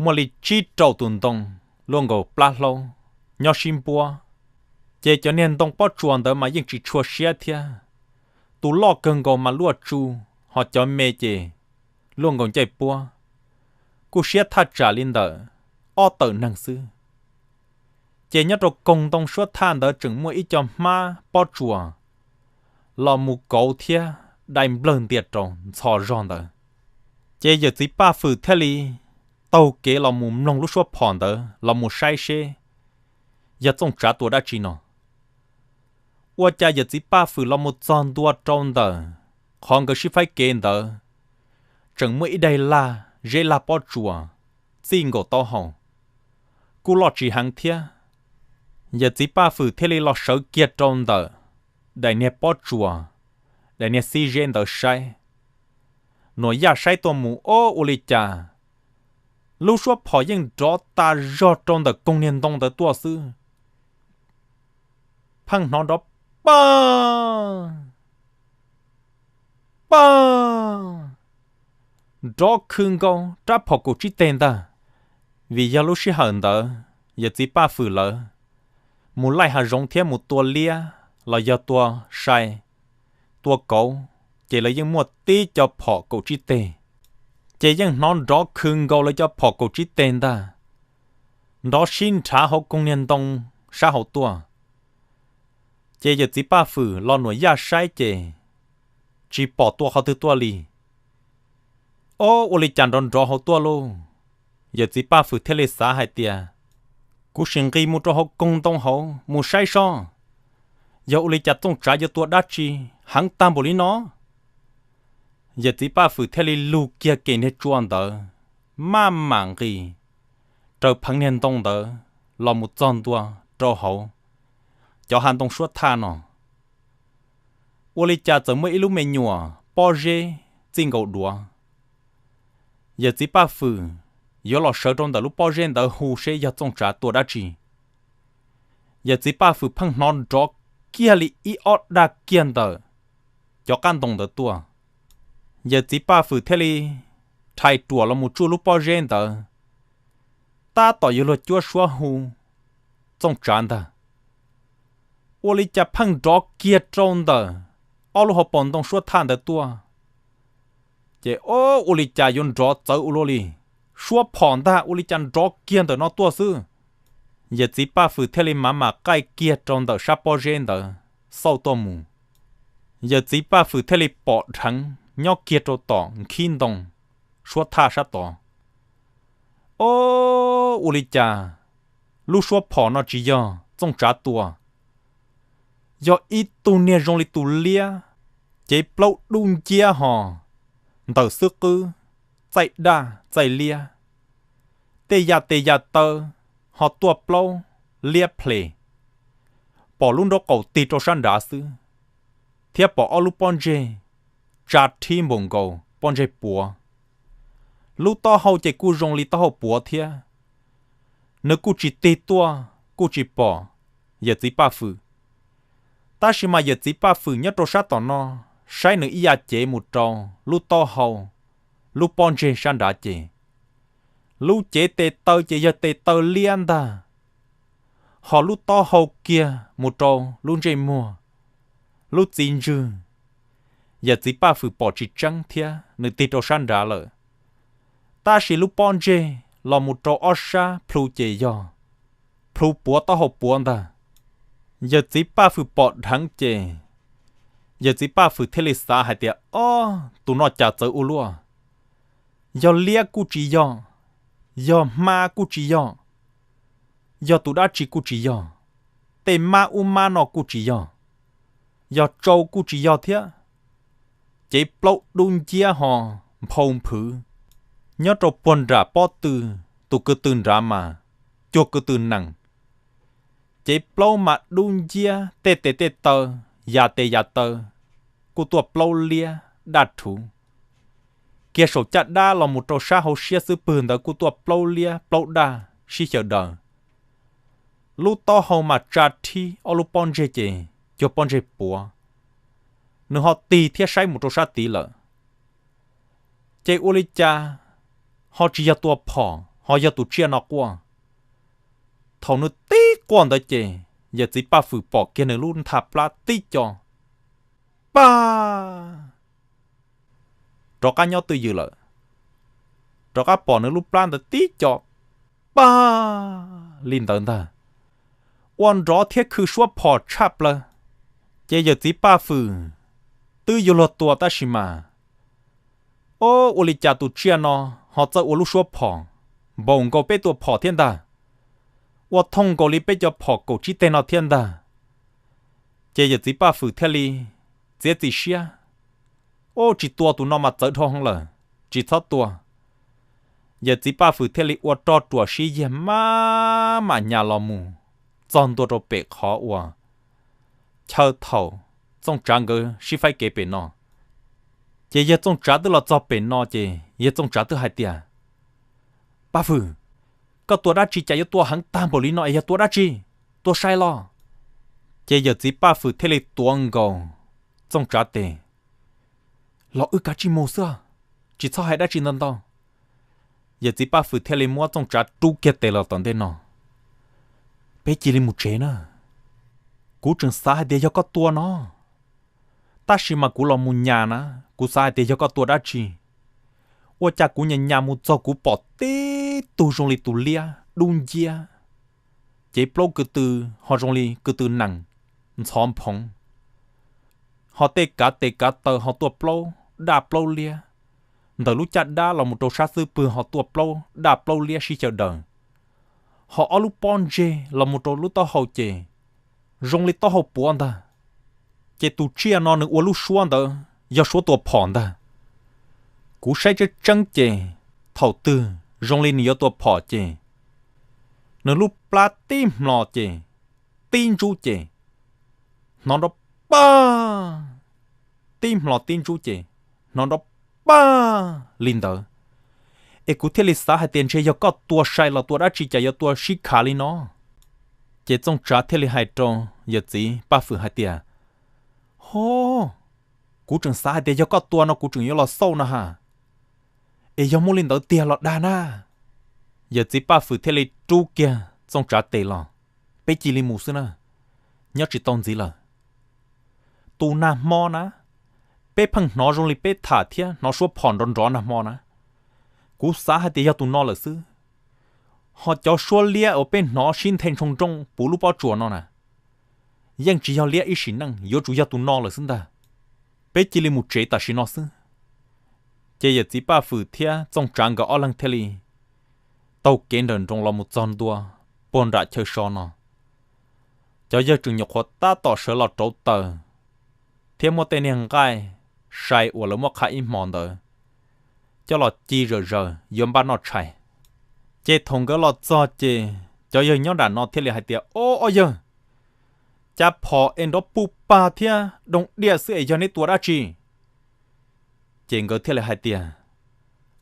muaj li tsib rau tus ntoo luaj nkaus plab hlaub nyob sib npuab. Ces cov niag ntoo pob tsuas ntawd mas yeej tsis tshua siab thiab, tus loj kawg nkaus mas luaj tsu, ho cov me ces luaj nkaus ncej puab, kuj siab thaj tsam li ntawm ob tawm neeg xwb. Ces nyob rau koog ntoo suab thaj ntawd tseem muaj ib co hmab pob tsuas los mus kauv thiab dai nplawg ntias rau ntxhov zog ntawd. Ces yawm txiv Paj Fwm thiaj li taug kev los mus mloog lub suab phom ntawd los mus saib seb yog Txooj Tsav tua dab tsi no. Ua cas yawm txiv Paj Fwm los mus txog ntua rau ntawm qhov nkawd sib faib kev ntawd, tseem muaj ib daig lag zeb lag pob tsuas txij nkaus taub hau, kuj loj tsis heev thiab, Yawm txiv Paj Fwm thiaj li los sawv kiag rau ntawm daim niag pob tsuas, daim niag xib zeb ntawd saib. Nuam Yaj saib tuaj mus, ob, ua li cas lub suab phom yeej nrov tas zog rau ntawm koog niag ntoo ntawd tuaj xwb. Pheej hnov nrov paj paj, nrov khw nkaus rab phom kaum tsib teg ntag. Vim yog lub sij hawm ntawd yawm txiv Paj Fwm lawv mus laij hav zoov thiab mus tua liab los yog tua sai, tua kauv, ces lawv yeej muaj tib co phom kaum tsib teg. Ces yeej hnov nrov khw nkaus lawv cov phom kaum tsib teg ntag, nrov sib nrhav hauv koog niag ntoo sab hauv tuaj. Ces yawm txiv Paj Fwm los Nuam Yaj saib ces tsis pom tua qhov twg tuaj li. Ob, ua li cas nrov nrov hauv tuaj lauj? Yawm txiv Paj Fwm thiaj li xav hais tias, kuv sim nqis mus rau hauv koog ntoo hauv mus saib sob, yog ua li cas Txooj Tsav yuav tua dab tsi heev tag npaum li no. Yawm txiv Paj Fwm thiaj li lug kiag kem niag tsua ntawd, maj mam nqis raws pheev niag ntoo ntawd los mus txog ntua rau hauv cov hav ntoo suab thaj no. Ua li cas txawm muaj ib lub me nyuam pob zeb txij nkaus duav. Yawm txiv Paj Fwm yuav los sawv rau ntawm lub pob zeb ntawd hu seb yog Txooj Tsav tua dab tsi. Yawm txiv Paj Fwm pheej hnov nrov kiag li ib ob daj kiag ntawm cov qab ntoo ntawd tuaj. Yawm txiv Paj Fwm thiaj li rhais ruam los mus tsuj lub pob zeb ntawd, tab tom yuav luag cuab suab hu Txooj Tsav ntag. Ua li cas pheej nrov kiag rau ntawm ob lub hauv paus ntoo suab thaj ntawd tuaj. Ces ob, ua li cas yuav nrov txawv ua luaj li, suab phom ntag ua li cas nrov kiag ntawm no tuaj xwb. Yawm txiv Paj Fwm thiaj li mam mam qaij kiag rau ntawm sab pob zeb ntawd xauj tuaj mus. Yawm txiv Paj Fwm thiaj li pom dheev nyob kiag rau tom nkhib ntoo suab thaj sab tod. Ob, ua li cas lub suab phom no tsis yog Txooj Tsav tua, yog ib tug niag zoo li tus liab, cev plaub dub nciab ho ntawm xwb qwb, txaij daj txaij liab, tej ya tes ya taw ho tuaj plaub liab ples, pom lub nraub qaum tig rau sab nrad xwb, thiab pom ob lub pob ntseg tsa rhib npaum nkaus pob ntseg puav. Lub taub hau ces kuj zoo li taub hau puav thiab. Nws kuj tsis tig tuaj kuj tsis pom yawm txiv Paj Fwm. Tab sis mas yawm txiv Paj Fwm nyob rau sab tom no saib nws ib yam cev mus rau lub taub hau, lub pob ntseg sab nrad ces lub cev tes taw ces yog tes taw liab ntag, ho lub taub hau kiag mus rau lub ntsej muag, lub txiv ntswg, yawm txiv Paj Fwm pom tsis tseeb thiab nws tig rau sab nrad lawm. Tab sis lub pob ntseg los mus rau ob sab plhu ces yog plhu puav taub hau puav ntag. Yawm txiv Paj Fwm pom dheev ces yawm txiv Paj Fwm thiaj li xav hais tias, ob, tus no cas txawv ua luaj, yog liab kuj tsis yog, yog hma kuj tsis yog, yog tus dab tsi kuj tsis yog, tej mab ub mab no kuj tsis yog, yog tsau kuj tsis yog thiab. Cev plaub dub nciab ho nphau nphwv nyob rau puag nram pob tw, tus ko tw nrad mas cuag ko tw nees. Cev plaub mas dub nciab tej tes tej taw, ya tes ya taw, kuj tuaj plaub liab daj rhuv. Kiag saum caj dab los mus rau sab hauv siab xub pwg ntawd kuj tuaj plaub liab plaub daj sib xyaw daws. Lub taub hau mas tsa rhib ob lub pob ntseg ces cuag pob ntseg puav. Nws ho tig thiab saib mus rau sab tid lawm. Ces ua li cas ho tsis yog tua phom ho yog tus tsiaj no quaj. Thaum nws tib quaj ntawd ces yawm txiv Paj Fwm pom kiag nws lub ntha plab tib co, paj, rov qab nyob twj ywm lawm. Rov qab pom nws lub plab ntawd tib co, paj, li ntawd ntag. Ua nrov thiab khw suab phom tshaj plaws. Ces yawm txiv Paj Fwm twb yuav luag tua tab sis mas, ob, ua li cas tus tsiaj no ho txawj ua lub suab phom npaum nkaus peb tua phom thiab ntag, ua thooj nkaus li peb cov phom kaum tsib teg no thiab ntag. Ces yawm txiv Paj Fwm thiaj li txiav txim siab, ob, tsis tua tus no mas txawv dhau heev lawm, tsis txhob tua. Yawm txiv Paj Fwm thiaj li ua roj ruam sib yiag maj mam nyas los mus txog ntua rau pem qhov uas chaw thaum Txooj Tsav nkawd sib faib kev pem no. Ces yawg Txooj Tsav twb los txog pem no ces yawg Txooj Tsav twb hais tias, Paj Fwm, koj tua dab tsi cas yuav tua heev tag npaum li no es yog tua dab tsi? Tua sai los? Ces yawm txiv Paj Fwm thiaj li tuav nkaus Txooj Tsav tes, Los wb kav tsij mus xwb, tsis txhob hais dab tsi ntau ntau. Yawm txiv Paj Fwm thiaj li muab Txooj Tsav rub kiag tes los tom ntej no, Peb cia li mus tsev na. Kuv tseem xav hais tias yog koj tua no, tab sis mas kuv los mus nyas na, kuv xav hais tias yog koj tua dab tsi. Ua cas kuv nyas nyas mus txog kuv pom tib tug zoo li tus liab dub nciab, cev plaub ko tw ho zoo li ko tw nees ntxhov nphoov, ho tej kav tes kav taw ho tuaj plaub daj plaub liab, ntawm lub caj dab los mus rau sab xub pwg ho tuaj plaub daj plaub liab sib xyaw daws, ho ob lub pob ntseg los mus rau lub taub hau ces zoo li taub hau puav ntag. Ces tus tsiaj no nws ua lub suab ntawd yog suab tua phom ntag. Kuv saib tseeb tseeb ces thaum twg zoo li nws yuav tua phom ces nws lub plab tib hmlos ces tib ntsub ces hnov nrov paj, tib hmlos tib ntsub ces hnov nrov paj li ntawd. Es kuv thiaj li xav hais tias ntshe yog koj tua sai los tua dab tsi cas yuav tua sib khav li no. Ces Txooj Tsav thiaj li hais rau yawm txiv Paj Fwm hais tias, Ho, kuv tseem xav hais tias yog koj tua no kuv tseem yuav los xauj no ha, es yog muaj li ntawd tiag los dag na. Yawm txiv Paj Fwm thiaj li rub kiag Txooj Tsav tes los, Peb cia li mus xwb na, nyob tsis tau ntxiv lawm. Tus nag hmo na, peb pheej hnov zoo li peb tham thiab hnov suab phom nrov nrov nag hmo na. Kuv xav hais tias yog tus no lawm xwb. Ho cov suab liab uas peb hnov sib nthe ntshoo nrooj puv lub pob tsuas no na, yeej tsis yog liab ib sim neej, yuav tsum yog tus no lawm xwb ntag. Peb cia li mus tsev tam sim no xwb. Ces yawm txiv Paj Fwm thiab Txooj Tsav nkawd ob leeg thiaj li taug kev nrawm nroos los mus txog ntua puag nram chaw so no. Cov yawg tseem nyuam qhuav tab tom sawv los rauv taws thiab muab tej niag nqaij sai uas lawv muab qha ib hmo ntawd coj los ci zawm zaws yuav npaj noj tshais. Ces thaum nkawd los txog ces cov yawg nyob nram no thiaj li hais tias, Ob, ob yawg, cas phom es nrov puj pag thiab doog diaj xwb es yog neb tua dab tsi? Ces nkawd thiaj li hais tias,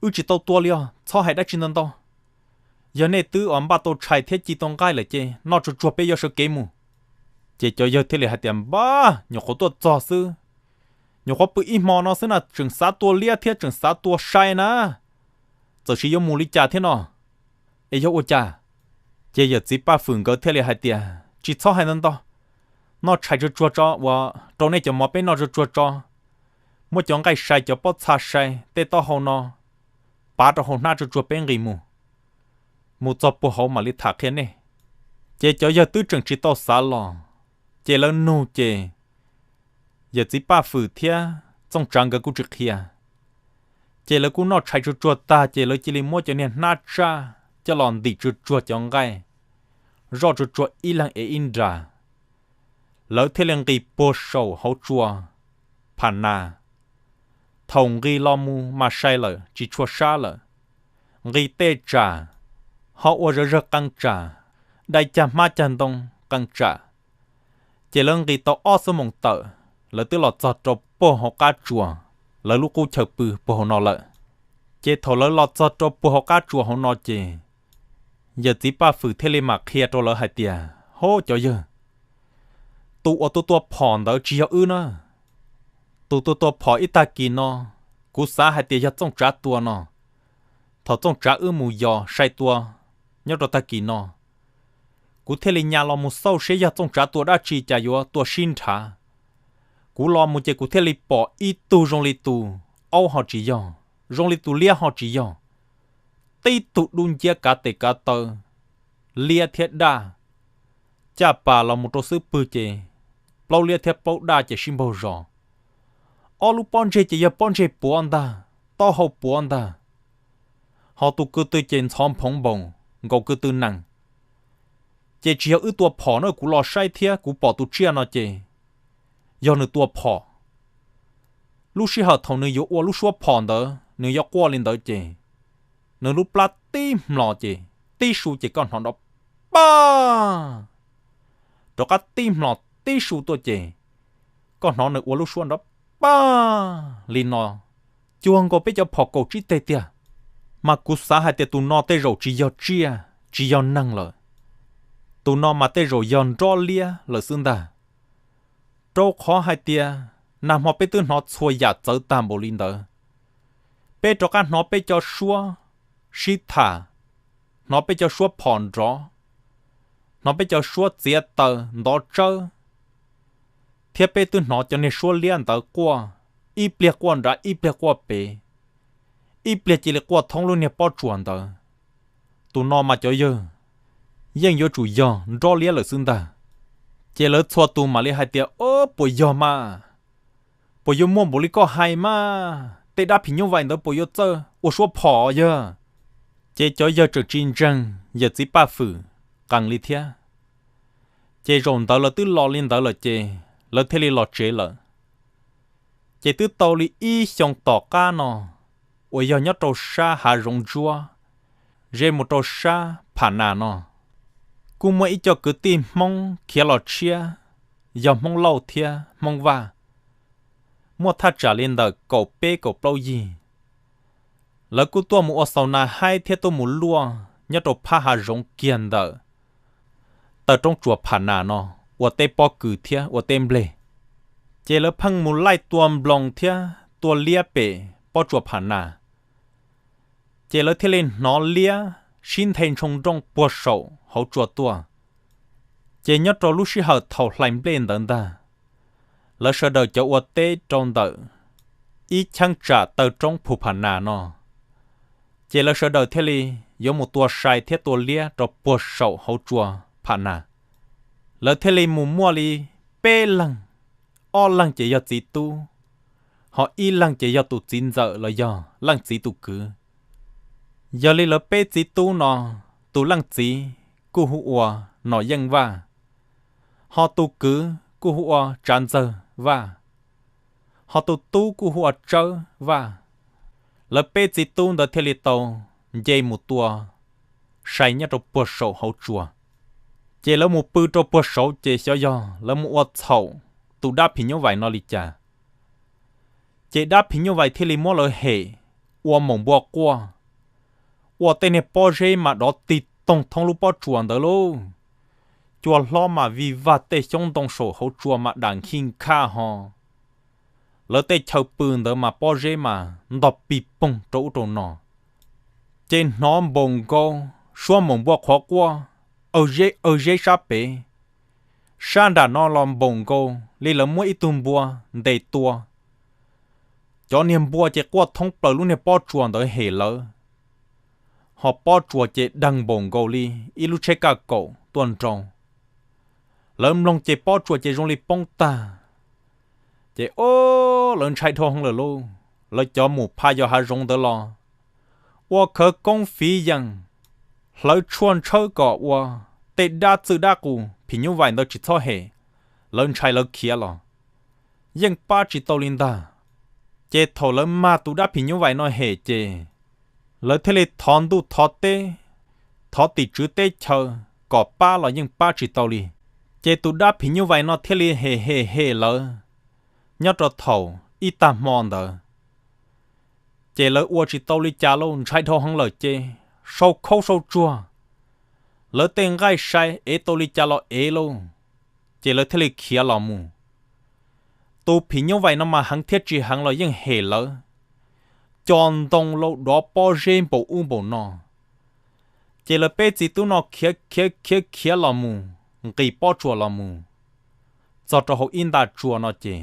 Wb tsis tau tua li os, txhob hais dab tsi ntau ntau. Yog nej twb uas npaj tau tshais thiab ci tau nqaij lawm ces noj tsuag tsuag peb yuav sawv kev mus. Ces cov yawg thiaj li hais tias, Npab, nyuam qhuav tuaj txog xwb, nyuam qhuav pw ib hmo no xwb na, tseem xav tua liab thiab tseem xav tua sai na, txawm sis yuav mus li cas thiab no, es yog ua cas? Ces yawm txiv Paj Fwm nkawd thiaj li hais tias, Tsis txhob hais ntau ntau, noj tshais tsuag tsuag tso uas rau nej cov mov peb noj tsuag tsuag tso, muab cov nqaij sai cov pob txha sai tej taub hau no pav rau hauv hnab tsuag tsuag peb nqis mus, mus txog puag hauv mam li tham qhia nej. Ces cov yawg twb tseem tsis tau xav los, ces lawv nug ces yawm txiv Paj Fwm thiab Txooj Tsav nkawd kuj tsis qhia. Ces lawv kuj noj tshais tsuag tsuag tag ces lawv cia li muab cov niag hnab tsaj coj los ntim tsuag tsuag cov nqaij, zoj tsuag tsuag ib leeg ev ib nra. Lawv thiaj li nqis puag saum hauv tsua Pham Nas. Thaum nqis los mus mas sai lawm tsis tshua sab lawm, nqis tej tsam ho ua zawv zawg qee tsam, dai cag hmab cag ntoo qee tsam. Ces lawv nqis tau ob xuab moos tawm, lawv twb los txog rau puag hauv qab tsuas, lawv lub qub chaw pw puag hauv no lawm. Ces thaum lawv los txog rau puag hauv qab tsuas hauv no ces yawm txiv Paj Fwm thiaj li mam qhia rau lawv hais tias, Hauj cov yawg, tus uas tua tua phom ntawd tsis yog wb na. Tus tua tua phom ib tag kis no, kuv xav hais tias yog Txooj Tsav tua no. Thaum Txooj Tsav wb mus yos sai tua nyob rau tag kis no, kuv thiaj li nyas los mus xauj seb yog Txooj Tsav tua dab tsi cas yuav tua sib nrhav. Kuv los mus ces kuv thiaj li pom ib tug zoo li tus aub ho tsis yog, zoo li tus liab ho tsis yog, tib tug dub nciab kav tes kav taw, liab thiab daj, caj pas los mus rau xub pwg ces plaub liab thiab plaub daj ces sib npaug zos. Ob lub pob ntseg ces yog pob ntseg puav ntag, taub hau puav ntag. Ho tus ko tw ces ntxhov nphoov npaum nkaus ko tw nees. Ces tsis yog wb tua phom na, kuv los saib thiab kuv pom tus tsiaj no ces yog nws tua phom. Lub sij hawm thaum nws yuav ua lub suab phom ntawd nws yuav quaj li ntawd ces nws lub plab tib hmlos ces tib su ces koj hnov nrov paj, rov qab tib hmlos tib su tuaj ces koj hnov nws ua lub suab nrov paj li no, cuag nkaus peb cov phom kaum tsib teg tiag. Mas kuv xav hais tias tus no tej zaum tsis yog tsiaj tsis yog neeg lawm, tus no mas tej zaum yog nrob liab lawm xwb ntag. Rau qhov hais tias nag hmo peb twb hnov txhua yam txawv tag npaum li ntawd, peb rov qab hnov peb cov suab sib tham, hnov peb cov suab phom nrov, hnov peb cov suab txiav taws ntov tsawb, thiab peb twb hnov cov niag suab liab ntawd quaj, ib pliag quaj nrad ib pliag quaj pem, ib pliag cia li quaj thoob lub niag pob tsuas ntawd. Tus no mas cov yawg yeej yuav tsum yog nrob liab lawm xwb ntag. Ces lawv txhua tus mam li hais tias, Ob, puas yog mas? Puas yuav muaj npaum li koj hais mas? Tej dab phim nyuj vais ntawd puas yuav txawj ua suab phom yog? Ces cov yawg tseem tsis ntseeg yawm txiv Paj Fwm qees li thiab. Ces zaum ntawd lawv twb los li ntawd lawm ces lawv thiaj li los tsev lawm. Ces twb tau li ib xyoo tom qab no, uas yog nyob rau sab hav zoov ntsuab, ze mus rau sab Pham Nas no, kuj muaj ib co kwv tij Hmoob khiav los tshiab, yog Hmoob Lauj thiab Hmoob Vaj, muaj thaj tsam li ntawm kaum peb kaum plaub yig. Lawv kuj tuaj mus ua xaus nas haib thiab tuaj mus luaj nyob rau phab hav zoov kiag ntawm taw roob tsuas Pham Nas no, ua teb pob kws thiab ua teb nplej. Ces lawv pheej mus laij tua nploos thiab tua liab pem pob tsuas Pham Nas. Ces lawv thiaj li hnov liab sib nthe ntshoo nrooj puag saum hauv tsua tuaj. Ces nyob rau lub sij hawm thaum hlais nplej ntawd ntag, lawv sawv daws cov ua teb rau ntawm ib cheeb tsam taw roob Phu Pham Nas no, ces lawv sawv daws thiaj li yuav mus tua sai thiab tua liab rau puag saum hauv tsua Pham Nas. Lawv thiaj li mus muaj li peb leeg, ob leeg ces yog txiv tub, ho ib leeg ces yog tus txiv ntxawm los yog leej txiv tus kwv. Yog li lawv peb txiv tub no, tus leej txiv kuj hu ua Nom Yeej Vaj, ho tus kwv kuj hu ua Tsav Ntxawg Vaj, ho tus tub kuj hu ua Tsawb Vaj. Lawv peb txiv tub ntawd thiaj li tau nce mus tua sai nyob rau puag saum hauv tsua. Ces lawv mus pw rau puag saud ces xyov yog lawv mus ua txhaum tus dab phim nyuj vais no li cas. Ces dab phim nyuj vais thiaj li muab lawv hem ua maum npua quaj, ua tej niag pob zeb mas dov tig toog thoob lub pob tsuas ntawd lauj. Cua hlob mas vij vag tej xyoob ntoo saum hauv tsua mas dam nkhi nkhaj ho. Lawv tej chaw pw ntawd mas pob zeb mas ntog pig poog rau ub rau no. Ces hnov npaum nkaus suab maum npua qhuav quaj, awg zeb awg zeb sab pem. Sab nram no los npaum nkaus li lawv muab ib tug npua ntes tua. Cov niag npua ces quaj thoob plaws lub niag pob tsuas ntawd hem lawv, ho pob tsuas ces dheev npaum nkaus li ib lub tsheb kaj kaum tuaj nrau. Lawv mloog ces pob tsuas ces zoo li poob tag. Ces o, lawv ntshai dhau heev lawm lauj. Lawv cov mus phaj yos hav zoov ntawd los ua khawv koob fiv yees, hlawv tshuaj ntshawb kom ua tej dab txwj dab qus phim nyuj vais ntawd tsis txhob hem, lawv ntshai lawv khiav los yeej pab tsis tau li ntag. Ces thaum lawv mag tus dab phim nyuj vais no hem ces lawv thiaj li thov ntuj thov teb, thov tim tswv teb chaws kom pab los yeej pab tsis tau li. Ces tus dab phim nyuj vais no thiaj li hem hem hem lawv nyob rau thaum ib tag hmo ntawd. Ces lawv ua tsis tau li cas lauj, ntshai dhau heev lawm ces sau khaub sau tsuag, lawv tej nqaij sai ev tau li cas los ev lauj, ces lawv thiaj li khiav los mus. Tus phim nyuj vais no mas heev thiab tsis heev los yeej hem lawv, co ntoo lauj dov pob zeb npaum ub npaum no. Ces lawv peb txiv tub no khiav khiav khiav khiav los mus, nqis pob tsuas los mus txog rau hauv ib nta tsua no ces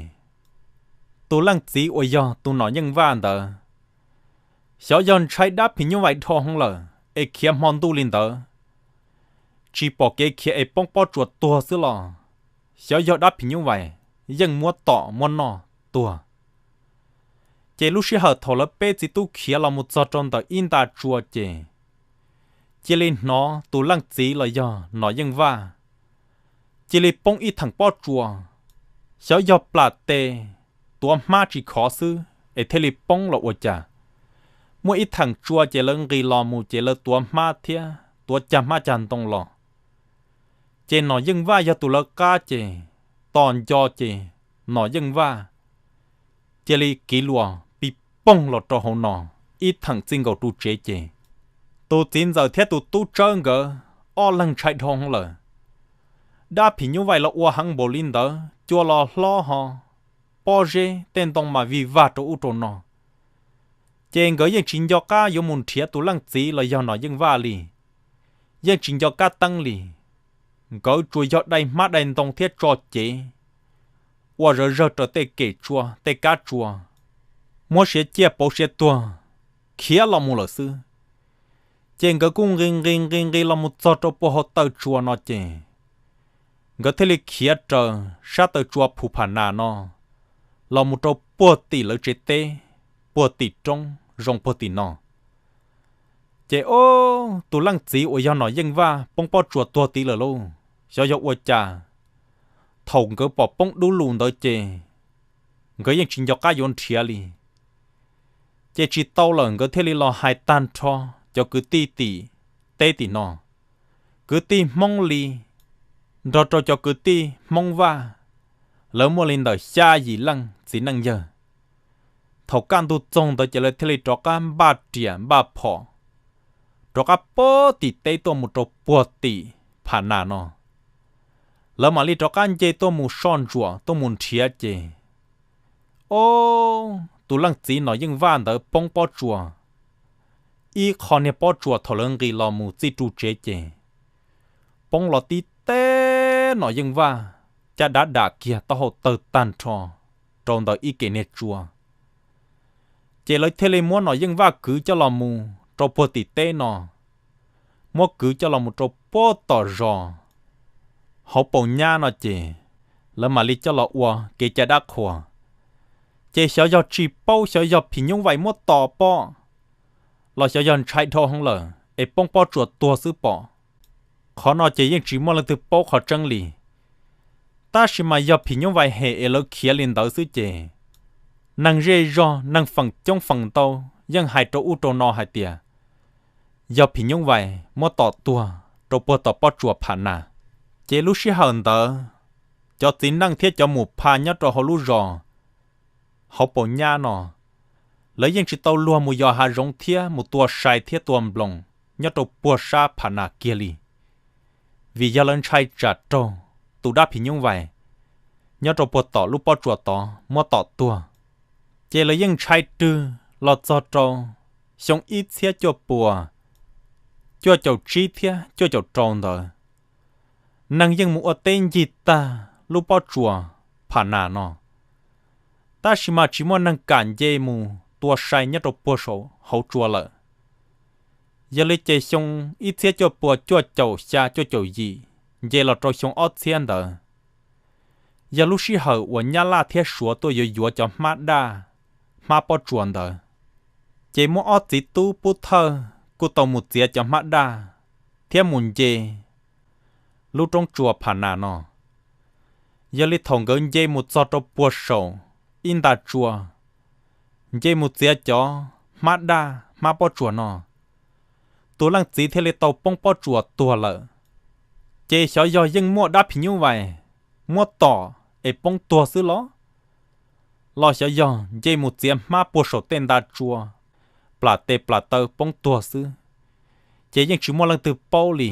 tus leej txiv uas yog tus Nom Yeej Vaj ntawd, xyov yog ntshai dab phim nyuj vais dhau heev lawm es khiav hmo ntuj li ntawd, tsis pom kev khiav es poob pob tsuas tuag xwb los xyov yog dab phim nyuj vais yeej muab tom muab noj tuag. Ces lub sij hawm thaum lawv peb txiv tub khiav los mus txog rau ntawm ib nta tsua ces cia li hnov tus leej txiv los yog Nom Yeej Vaj cia li poob ib theem pob tsuas, xyov yog plam tes tuav hmab tsis khov xwb es thiaj li poob los ua cas. Muaj ib theem tsua ces lawv nqis los mus ces lawv tuav hmab thiab tuav cag hmab cag ntoo los, Ces Nom Yeej Vaj yog tus lawv qab ces, tos nco ces Nom Yeej Vaj cia li kiv luas pis poog los rau hauv no, ib theem txij nkaus ru tsev ces tus txiv ntxawm thiab tus tub tsawb nkawd ob leeg ntshai dhau hwv lawm. Dab phim nyuj vais los ua heev npaum li ntawd, cua los hlob ho, pob zeb tej ntoo mas vij vag rau ub rau no. Ces nkawd yeej tsis nco qab yuav mus nrhiav tus leej txiv los yog Nom Yeej Vaj li, yeej tsis nco qab teeb li. Nkawd tsuas yog dai hmab dai ntoo thiab tso cev ua zawv zawg raws tej kem tsua tej kab tsua, muab siav ciaj pauv siav tuag khiav los mus lawm xwb. Ces nkawd kuj nqis nqis nqis nqis los mus txog rau puag hauv taw tsua no ces nkawd thiaj li khiav raws sab taw tsua Phu Pham Nas no los mus rau puag tim lawv tsev teb, puag tim roob zoo puag tim no. Ces ob tus leej txiv uas yog Nom Yeej Vaj poob pob tsuas tuag tid lawm lauj, xyov yog ua cas. Thaum nkawd pom poob dub lug ntawd ces nkawd yeej tsis nco qab yuav nrhiav li. Ces tsis tau lawm nkawd thiaj li los hais tag nrho cov kwv tij tim teb tim no, kwv tij Hmoob li nrog rau cov kwv tij Hmoob Vaj, lawv muaj li ntawm xya yim leej txiv neej yawg. Thaum kaj ntug txoog ntawd ces lawv thiaj li rov qab npaj riam npaj phom, rov qab puag tim teb tuaj mus rau puag tim Pham Nas no. Lawv mam li rov qab nce tuaj mus soj ntsuam tuaj mus nrhiav ces, ob tus leej txiv Nom Yeej Vaj ntawd poob pob tsuas, ib qho niag pob tsuas thaum lawv nqis los mus txij ru tsev ces poob los tib teb Nom Yeej Vaj caj dab dam kiag taub hau tawg tag nrho rau ntawm ib kem niag tsua. Ces lawv thiaj li muab Nom Yeej Vaj kwv coj los mus rau puag tim teb no, muab kwv coj los mus rau puag tom zos hauv paus nyab no ces lawv mam li coj los ua kev cai dab qhuas. Ces xyov yog tsis paub, xyov yog phim nyuj vais muab tom pom, los xyov yog ntshai dhau hwv lawm es poob pob tsuas tuag xwb pom. Qhov no ces yeej tsis muaj leej twg paub qhov tseeb li. Tab sis mas yog phim nyuj vais hem es lawv khiav li ntawd xwb ces neeg zej zog neeg feem coob feem ntau yeej hais rau ub rau no hais tias yog phim nyuj vais muab tom tuag rau puag tom pob tsuas Pham Nas. Ces lub sij hawm ntawd cov txiv neej thiab cov mus pha nyob rau hauv lub zos hauv paus nyab no, lawv yeej tsis tau luag mus yos hav zoov thiab mus tua sai thiab tua nploos nyob rau puag sab Pham Nas kiag li, vim yog lawv ntshai tsam raug tus dab phim nyuj vais nyob rau puag tom lub pob tsuas tod muab tom tuag. Ces lawv yeej ntshai rwg los txog rau xyoo ib txhiab cuaj puas cuaj caum tsib thiab cuaj caum rau ntawd, neeg yeej mus ua teb ncig tag lub pob tsuas Pham Nas no, tab sis mas tsis muaj neeg kam nce mus tua sai nyob rau puag saum hauv tsua lawm. Yog li ces xyoo ib txhiab cuaj puas cuaj caum xya cuaj caum yim nce los rau xyoo ob txhiab ntawd, yog lub sij hawm uas Nyab Laj thiab Suav tuaj yuav yuav cov hmab daj, hmab pob tsuas ntawd, ces muaj ob txiv tub Pub Thawj kuj tau mus txiav cov hmab daj thiab mus nce lub roob tsua Pham Nas no. Yog li thaum nkawd nce mus txog rau puag saum ib nta tsua, nce mus txiav cov hmab daj hmab pob tsuas no, tus leej txiv thiaj li tau poob pob tsuas tuag lawm. Ces xyov yog yeej muaj dab phim nyuj vais muab tom es poob tuag xwb los, los xyov yog nce mus txiav hmab puag saum tej nta tsua, plam tes plam taw poob tuag xwb, ces yeej tsis muaj leej twg paub li.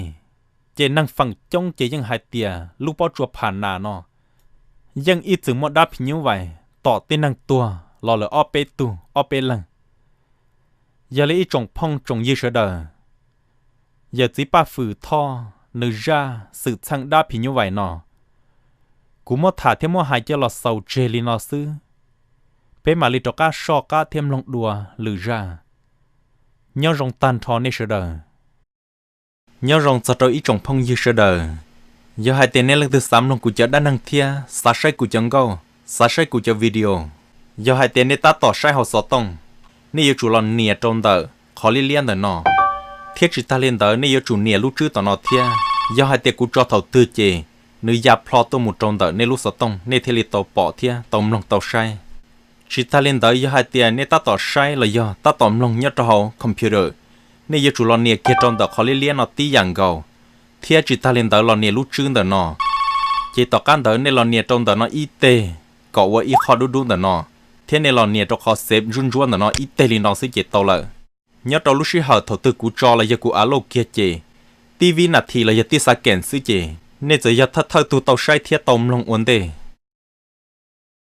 Ces neeg feem coob ces yeej hais tias lub pob tsuas Pham Nas no yeej ib txwm muaj dab phim nyuj vais tom tib neeg tuag los lawm ob peb tug ob peb leeg. Yog li ib tsoom phooj tsoom ywg sawv daws, yawm txiv Paj Fwm Thoj nws zaj xwm txheej dab phim nyuj vais no, kuv muab tham thiab muab hais coj los xaus tseg li no xwb. Peb mam li rov qab soj qab thiab mloog dua lwm zaj. Nyob zoo tag nrho nej sawv daws. Nyob zoo txog rau ib tsoom phooj ywg sawv daws. Yog hais tias nej leej twg xav mloog kuv cov dab neeg thiab xav saib kuv cov nkauj, xav saib kuv cov video, yog hais tias nej tab tom saib hauv xov tooj, nej yuav tsum los nias rau ntawm qhov liab liab ntawm no, thiab tsis tag li ntawd nej yuav tsum nias lub tswb tom no thiab. Yog hais tias kuv tso thaum twg ces nws ya plho tuaj mus rau ntawm nej lub xov tooj nej thiaj li tau pom thiab tau mloog tau saib. Tsis tag li ntawd yog hais tias nej tab tom saib los yog tab tom mloog nyob rau hauv computer, nej yuav tsum los nias kiag rau ntawm qhov liab liab no tib yam nkaus, Thiab tsis tag li ntawd los nias lub tswb ntawm no. Ces tom qab ntawd nej los nias rau ntawm no ib teg kom ua ib qho dub dub ntawm no, thiab nej los nias rau qhov xev ntsuab ntsuab ntawm no ib teg li no xwb ces tau lawm. Nyob rau lub sij hawm thaum twg kuv tso los yog kuv a lauj kiag ces tib vib nas this los yog tib xav kees xwb ces nej txawm yog thawj thawj tug tau saib thiab tau mloog ua ntej